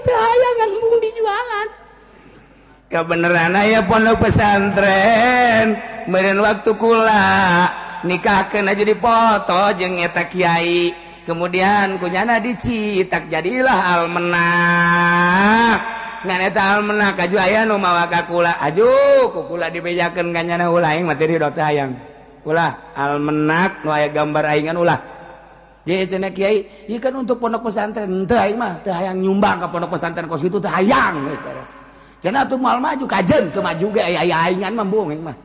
Hayangan mung dijualan. Kebeneran aya pondok pesantren meureun waktu kula nikahkeun aja dipoto jeung eta kiai. Kemudian kunyana dicitak jadilah almenak. Ngan eta almenak aju aya nu mawa ka kula. Aju ku kula dibejakeun ka nyana ulah aing materi teh hayang. Ulah almenak nu aya gambar aingan ulah. Jadi cenah kiai, ieu kan untuk pondok pesantren, henteu aing mah teu hayang nyumbang ka pondok pesantren kos kitu teu hayang geus beres. Cenah atuh moal maju kajen teu maju ge aya aingan mah embung aing mah.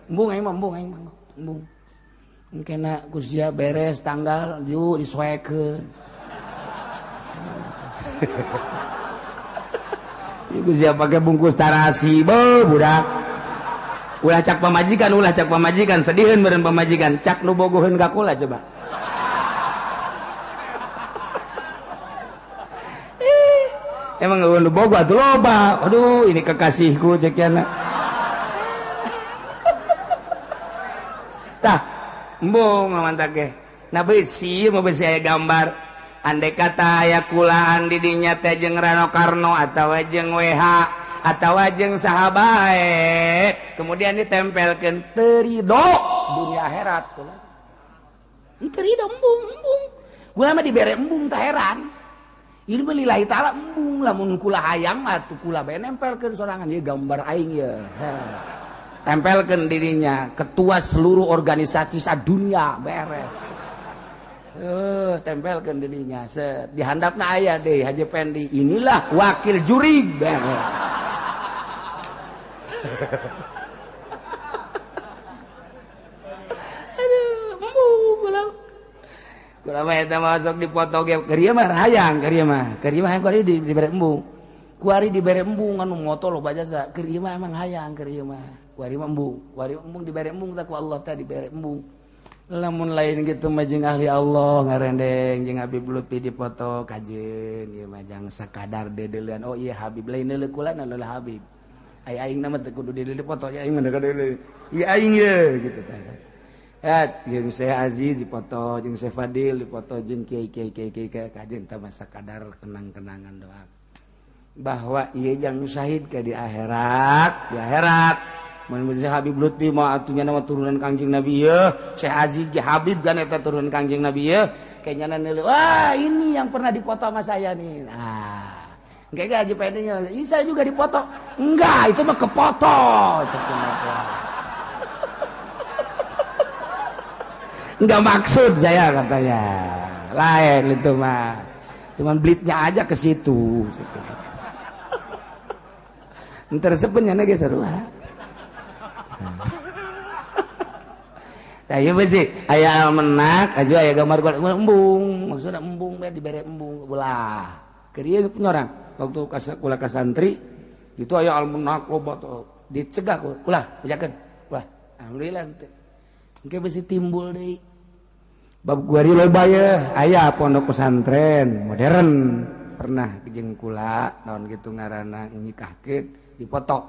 Embung aing mah embung aing mah. Embung. Engkena ku sia beres tanggal ju disoekeun. Ieu ku sia pake bungkus tarasi beuh budak. Ulah cak pamajikan, sediheun meureun pamajikan, cak nu bogoheun ka kula coba. Emang lu bogo atuh loba. Aduh, ini kekasihku cek yana. Tah, embung lawan ge. Nah besi mah besi aya gambar. Andai kata aya kulaan di dinya teh jeung Rano Karno atawa jeung WH atawa jeung saha bae, kemudian ditempelkeun teu rido dunia akhirat kula. Teu rido embung, embung. Gua mah dibere embung tah heran. Ini mah lillahi ta'ala embung lamun kula hayang atuh kula bae nempelkeun sorangan ieu gambar aing ieu. Tempelkeun dirinya ketua seluruh organisasi sadunia beres. Tempelkeun dirinya set di handapna aya deui Haji Pendi inilah wakil juri beres. Aduh, embung kula. Kula mah eta masuk dipoto ge keur ieu mah hayang keur ieu mah. Keur ieu mah hayang kuari dibere embung. Kuari dibere embung anu moto loba jasa. Keur ieu mah emang hayang keur ieu mah. Kuari mah embung, kuari embung dibere embung tah ku Allah teh dibere embung. Lamun lain gitu mah jeung ahli Allah ngarendeng jeung Habib Lutfi dipoto kajeun ieu mah jang sakadar dedeuleun. Oh iya Habib lain neuleuh kula neuleuh Habib. Ai aing mah teu kudu deuleuh dipoto ya aing mah deuleuh. Ieu aing ye gitu tah. Et, jeung Syekh Aziz dipoto, jeung Syekh Fadil dipoto, jeung kiai kiai kiai kiai kajen tah masa kadar kenang-kenangan doang. Bahwa ieu jang syahid ke di akhirat, di akhirat. Mun Habib Lutfi mah atuh nya turunan Kangjeng Nabi ieu, Syekh Aziz ge Habib kan eta turunan Kangjeng Nabi ieu, kayaknya neuleuh, wah ini yang pernah dipoto sama saya nih. Nah, engke Haji Pendi-nya, ini saya juga dipoto. Enggak, itu mah kepoto. Enggak maksud saya katanya. Lain itu mah. Cuman blitnya aja ke situ. Henteu resepeun nya ge sarua. Tah ieu beusi aya almenak aju aya gambar embung, maksudna embung bae dibere embung ulah. Keur ieu penyorang waktu kula ka santri itu aya almenak loba tuh dicegah ku ulah bejakeun. Ulah alhamdulillah teh. Engke beusi timbul deui. Bab guari loba ye aya pondok pesantren modern pernah jeung kula naon kitu ngaranna nyikahkeun dipoto.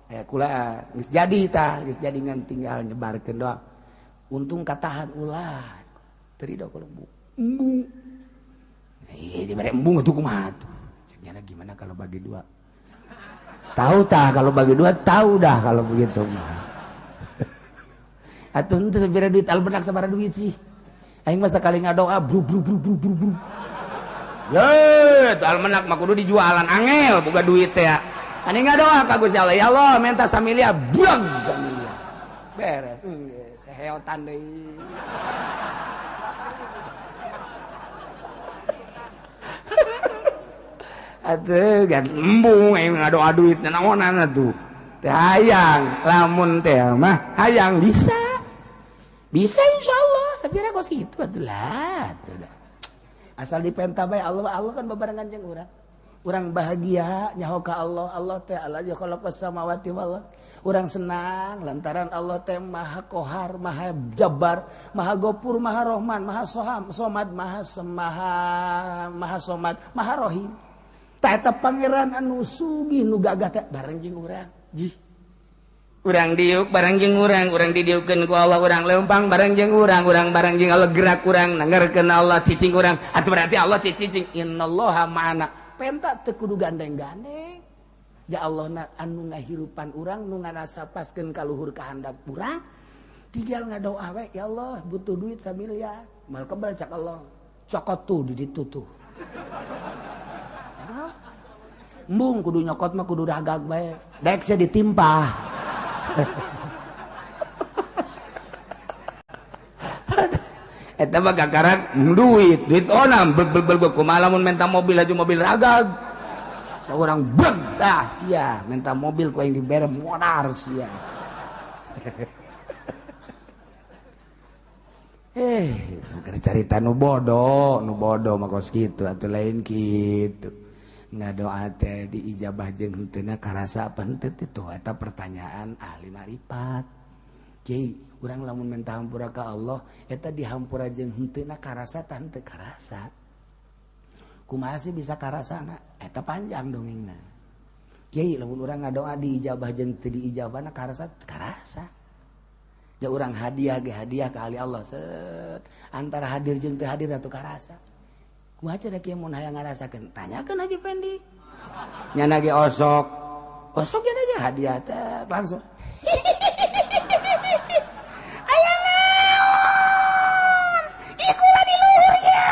Aya kula geus jadi tah, geus jadi ngan tinggal nyebarkeun doang. Untung katahan ulah teu rido kalau embung. Eh dibere embung atuh kumaha tuh. Cek nyana gimana kalau bagi dua? Tahu tah kalau bagi dua tahu dah kalau begitu mah. Atuh henteu sabaraha duit almenak sabaraha duit sih. Aing mah sakali ngadoa bru bru bru bru bru bru. Ye, teu almenak mah kudu dijualan angel boga duit teh. Ani ngadoa ka Gusti Allah, ya Allah menta samilia buang samilia. Beres, geus seheotan deui. Atuh gan embung aing ngadoa duit naonan atuh. Teh hayang lamun teh mah hayang bisa. Bisa insyaallah, sapira kos kitu atuh lah atuh dah. Asal dipenta bae Allah, Allah kan babarengan jeung urang. Urang bahagia nyaho ka Allah, Allah teh allazi khalaqas samawati wal ardh. Urang senang lantaran Allah teh Maha Kohar, Maha Jabbar, Maha Gopur, Maha Rahman, Maha Soham, Somad, Maha Semaha, Maha Somad, Maha Rahim. Tah eta pangeran anu sugih nu gagah teh bareng jeung urang. Jih. Urang diuk bareng jeung urang, urang didiukeun ku Allah, urang leumpang bareng jeung urang, urang bareng jeung Allah gerak urang, nanggerkeun Allah cicing urang. Atuh berarti Allah cicing innallaha ma'ana. Penta teu kudu gandeng-gandeng. Ya Allah na anu ngahirupan urang nu ngarasapaskeun ka luhur kahandap urang. Tinggal ngadoa we, ya Allah butuh duit samiliar. Mal kebal cak Allah. Cokot tuh di ditu tuh. Embung kudu nyokot mah kudu ragag bae. Dek sia ditimpah. Eta mah gagaran duit, duit onam beg beg beg kumaha lamun menta mobil aju mobil ragag. Da urang beg tah sia menta mobil ku aing dibere modar sia. Keur carita nu bodoh mah kos kitu atuh lain kitu. Ngadoa teh diijabah jeung henteuna karasa apa henteu teh tuh eta pertanyaan ahli marifat. Kiai, urang lamun menta hampura ka Allah eta dihampura jeung henteuna karasa tah henteu karasa. Kumaha sih bisa karasana? Eta panjang dongengna. Kiai, lamun urang ngadoa diijabah jeung teu diijabahna karasa karasa. Ja urang hadiah ge hadiah ka ahli Allah set antara hadir jeung teu hadir atuh karasa. Kumaha cenah kieu mun hayang ngarasakeun? Tanyakeun Haji Pendi. Nyana ge osok. Osok nya aja hadiah teh langsung. Aya naon? Ieu kula di luhur ya.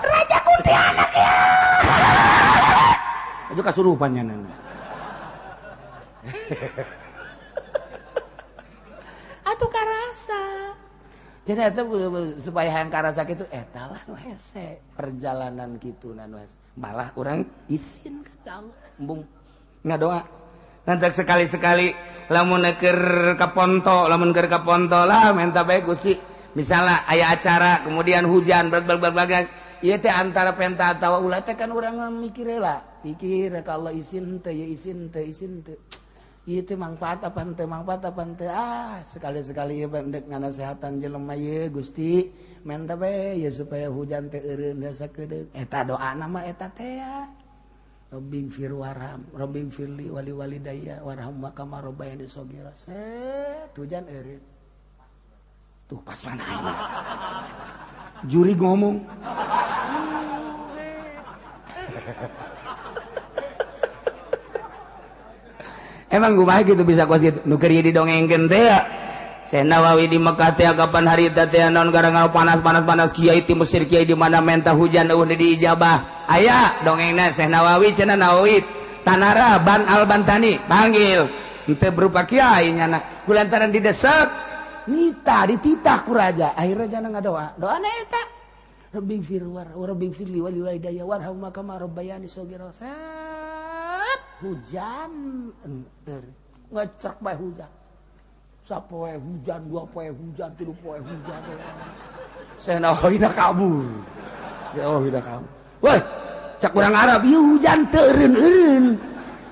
Raja kuntilanak ya. Itu kasurupan nya nana. Atuh karasa. Jadi eta supaya hayang karasa kitu eta lah nu hese perjalanan kitu na nu hese. Malah urang isin ka Allah embung ngadoa. Nanti sekali-sekali lamun keur ka ponto, lamun keur ka ponto lah menta bae Gusti. Misalnya aya acara kemudian hujan berbagai ieu teh antara penta atawa ulah teh kan urang mikir heula. Pikir ka Allah isin teu ya isin teu isin teu. Ieu teh mangfaat apa henteu mangfaat apa henteu ah sekali-sekali ieu endek nganasehatan jelema ieu Gusti menta bae ya supaya hujan teh eureun sakedeung eta doana mah eta teh ya Rabbi fir warham Rabbi firli wali walidayya warham kama rabbayani shaghira set hujan eureun tuh pas mana aing juri ngomong Emang kumaha gitu bisa kos gitu nu keur didongengkeun teh ya. Syekh Nawawi di Mekah teh kapan hari teh naon gara-gara panas-panas-panas kiai ti Mesir kiai di mana menta hujan eueuh diijabah. Aya dongengna Syekh Nawawi cenah Nawawi Tanara Ban Al Bantani panggil henteu berupa kiai nyana kulantaran didesek nita dititah ku raja akhirnya jana ngadoa doana eta Rabbi fir war rabbi firli wali walidayya warham kama rabbayani shaghira set Hujan enter ngecek bae hujan. Sapoe hujan, dua poe hujan, tilu poe hujan. Syekh Nawawi kabur. Ya Allah udah kabur. Woi, cak urang Arab ieu hujan teu eureun-eureun.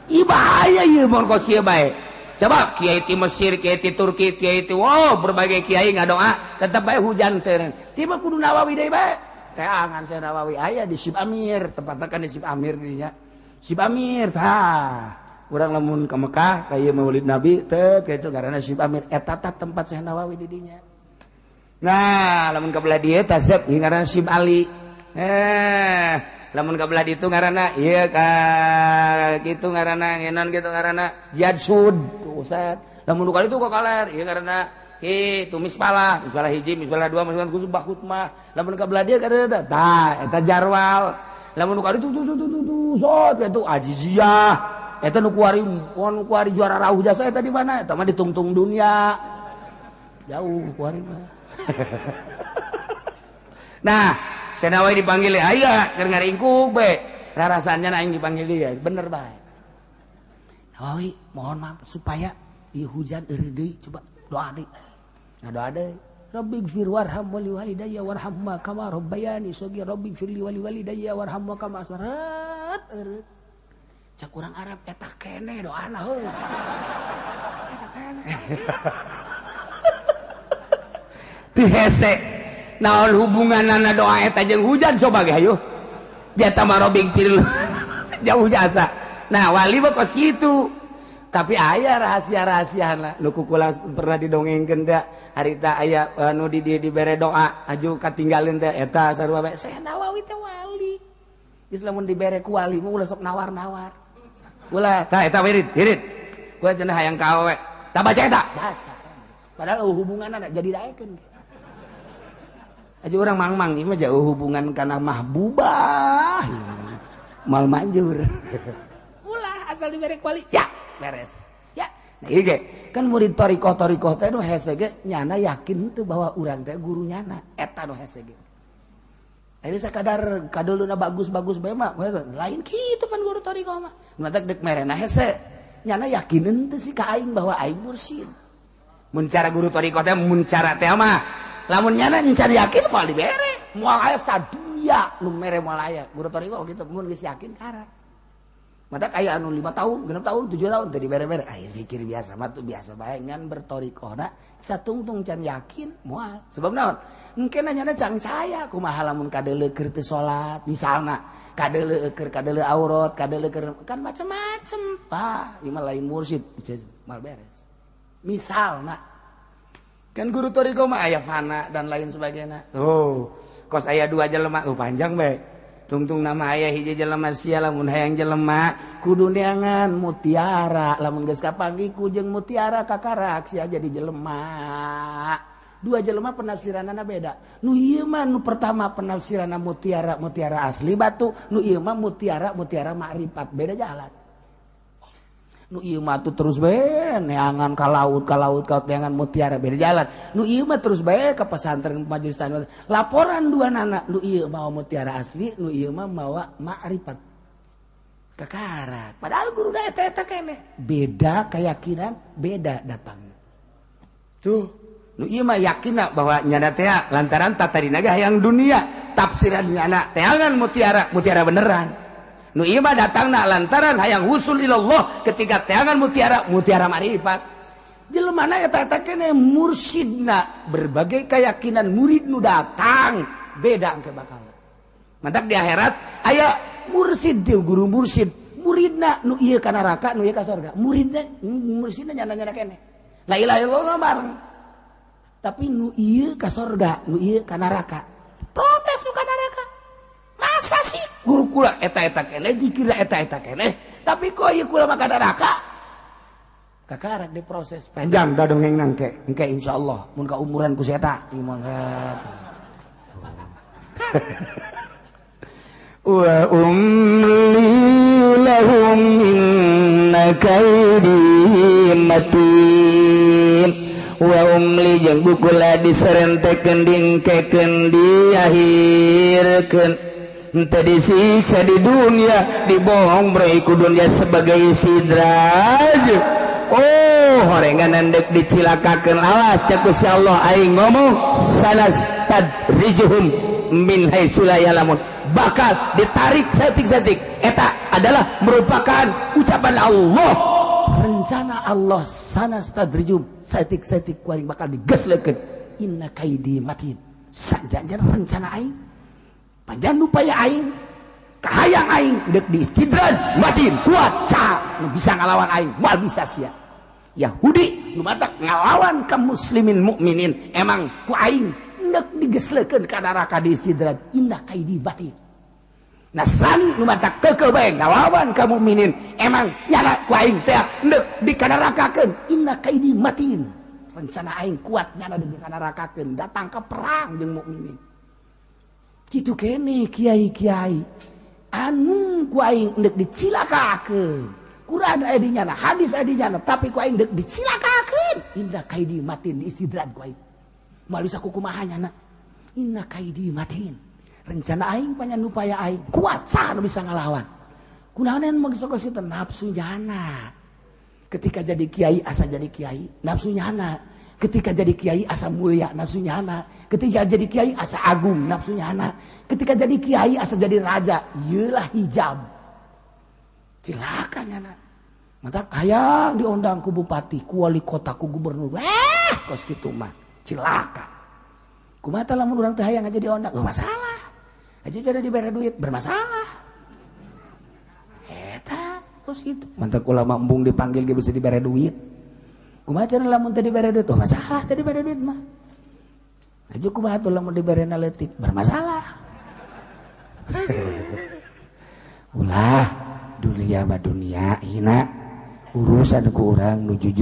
Ieu bahaya ieu mun kos kieu bae. Coba kiai ti Mesir, kiai ti Turki, kiai ti wow, berbagai kiai ngadoa tetep bae hujan teu eureun. Tiba kudu Nawawi deui bae. Teangan Syekh Nawawi aya di Sib Amir, tempatna kan di Sib Amir dinya. Sib Amir tah. Urang lamun ka Mekah ka ieu Maulid Nabi teu kitu ngaranna Sib Amir eta tah tempat Syekh Nawawi di dinya. Nah, lamun ka belah dieu tah sep ngaranna Sib Ali. Lamun ka belah ditu ngaranna ieu ka kitu ngaranna ngenon kitu ngaranna Jihad Sud. Tuh Ustaz. Lamun nu ka ditu ka kaler ieu ngaranna kitu mispalah, mispalah hiji, mispalah dua, mispalah khusus bahutmah. Lamun ka belah dieu ngaranna tah eta Jarwal. Lamun nu ka ditu tuh tuh tuh tuh sot kitu Aziziyah. Eta nu kuari nu kuari juara rauh jasa eta di mana? Eta mah di tungtung dunia. Jauh kuari mah. Nah, Syekh Nawawi dipanggil aya keur ngaringkuk be. Rarasannya aing dipanggil dia, bener bae. Nawawi, mohon maaf supaya ieu hujan eureun deui, coba doa deui. Nah, doa deui. Rabbighfir warham wali walidayya warhamma kama rabbayani shaghira rabbighfir li wali walidayya warhamma kama asrat eureun. Cak urang Arab eta keneh doana heuh. Eta keneh. Ti hese naon hubunganana doa eta jeung hujan coba ge hayu. Dia mah rabbighfir jauh jasa. Nah, wali mah kos kitu. Tapi aya rahasia-rahasiana nu kukula pernah didongengkeun teh harita aya anu di dieu dibere doa aju katinggalin teh eta sarua bae. Syekh Nawawi teh wali. Geus lamun dibere ku wali mah ulah sok nawar-nawar. Ulah tah eta wirid, wirid. Gua cenah hayang ka awewe. Tah baca eta. Baca. Padahal hubunganna jadi daekeun. Aja urang mang-mang ieu mah jauh hubungan kana mahbubah. Mal manjur. Ulah asal dibere ku wali. Ya, beres. Ya. Nah, ieu ge kan murid thariqah-thariqah teh nu hese ge nyana yakin teu bahwa urang teh guru nyana eta nu hese ge. Jadi sakadar kaduluna bagus-bagus bae mah lain kitu pan guru thariqah mah. Matak dek merena hese. Nyana yakin teu sih ka aing bahwa aing mursyid. Mun cara guru thariqah teh mun cara teh mah lamun nyana encan yakin moal dibere. Moal aya sadunya nu mere moal aya. Guru thariqah kitu mun geus yakin karak. Matak aya anu 5 tahun, 6 tahun, 7 tahun teu dibere-bere. Aya zikir biasa mah tuh biasa bae ngan berthariqahna satungtung can yakin moal. Sebab naon? Engke nanyana cang saya kumaha lamun kadeuleu keur teu salat misalna kadeuleu keur kadeuleu aurat kadeuleu keur kan macem-macem tah ieu mah lain mursyid mal beres misalna kan guru thariqah mah aya fana dan lain sebagainya. Oh, kos aya 2 jelema oh panjang bae. Tungtung nama aya hiji jelema sia lamun hayang jelema kudu neangan mutiara lamun geus kapanggih ku jeung mutiara kakarak sia jadi jelema. Dua jelema penafsiranana beda. Nu ieu mah nu pertama penafsiranna mutiara mutiara asli batu, nu ieu mah mutiara mutiara makrifat, beda jalan. Nu ieu mah tuh terus bae neangan ka laut ka laut ka neangan mutiara beda jalan. Nu ieu mah terus bae ka pesantren majelis tanah. Laporan dua nana, nu ieu mawa mutiara asli, nu ieu mah mawa makrifat. Kakarak. Padahal guru da eta eta keneh. Beda keyakinan, beda datang. Tuh nu ieu mah yakinna bahwa nyana teh lantaran tatadina ge hayang dunia tafsiran nyana teangan mutiara mutiara beneran. Nu ieu mah datangna lantaran hayang husul ilallah ketika teangan mutiara mutiara marifat. Jelemana eta eta keneh mursyidna berbagai keyakinan murid nu datang beda engke bakal. Mantak di akhirat aya mursyid teh guru mursyid muridna nu ieu ka neraka nu ieu ka surga. Muridna mursyidna nyana-nyana keneh. La ilaha illallah bareng. Tapi nu ieu ka sorga, nu ieu ka neraka. Protes nu ka neraka. Masa sih guru kula eta-eta keneh, zikir eta-eta keneh, tapi kok ieu kula mah ka neraka? Kakarak diproses panjang da dongeng nangke. Engke insyaallah mun ka umuran ku si eta ieu mah. Wa umli lahum inna kaidi matin. Wa umli jeung bukula diserentekeun dingkekeun diakhirkeun Henteu disiksa di dunia, dibohong bre ku dunia sebagai istidraj. Oh, horengan endek dicilakakeun awas cek Gusti Allah aing ngomong sanas tadrijuhum min haitsu la ya'lamun. Bakal ditarik saeutik-saeutik. Eta adalah merupakan ucapan Allah. Rencana Allah sanas tadrijum saeutik-saeutik ku aing bakal digeslekeun. Inna kaidi matin. Sajanjan rencana aing. Panjang upaya aing, kahayang aing deuk diistidraj matin kuat ca nu bisa ngalawan aing moal bisa sia. Yahudi nu matak ngalawan ka muslimin mukminin emang ku aing deuk digeslekeun ka neraka diistidraj inna kaidi batin. Nasrani nu matak keukeuh bae ngalawan ka mukminin emang nyana ku aing teh deuk dikanarakakeun inna kaidi matin. Rencana aing kuat nyana deuk dikanarakakeun datang ke perang jeung mukminin. Kitu kene kiai-kiai anu ku aing deuk dicilakakeun. Quran aya di nyana, hadis aya di nyana, tapi ku aing deuk dicilakakeun. Inna kaidi matin diistidraj ku aing. Moal bisa kukumaha nyana. Inna kaidi matin. Rencana aing panyanupaya aing kuat saha nu bisa ngalawan. Kunaon mah geus sok nafsu nyana. Ketika jadi kiai asa jadi kiai, nafsu nyana. Ketika jadi kiai asa mulia nafsu nyana. Ketika jadi kiai asa agung nafsu nyana. Ketika jadi kiai asa jadi raja, ieulah hijab. Cilaka nyana. Mata hayang diundang ku bupati, ku wali kota, ku gubernur. Kos kitu mah cilaka. Kumaha lamun urang teh hayang aja diundang, oh masalah. Aja cara dibere duit bermasalah. Eta kos kitu. Mantak ulama embung dipanggil ge bisa dibere duit. Kumaha cara lamun teu dibere duit? Oh masalah teu dibere duit mah. Aju kumaha tuh lamun dibere leutik? Bermasalah. Ulah dunia mah dunia hina urusan ku urang nu jujur.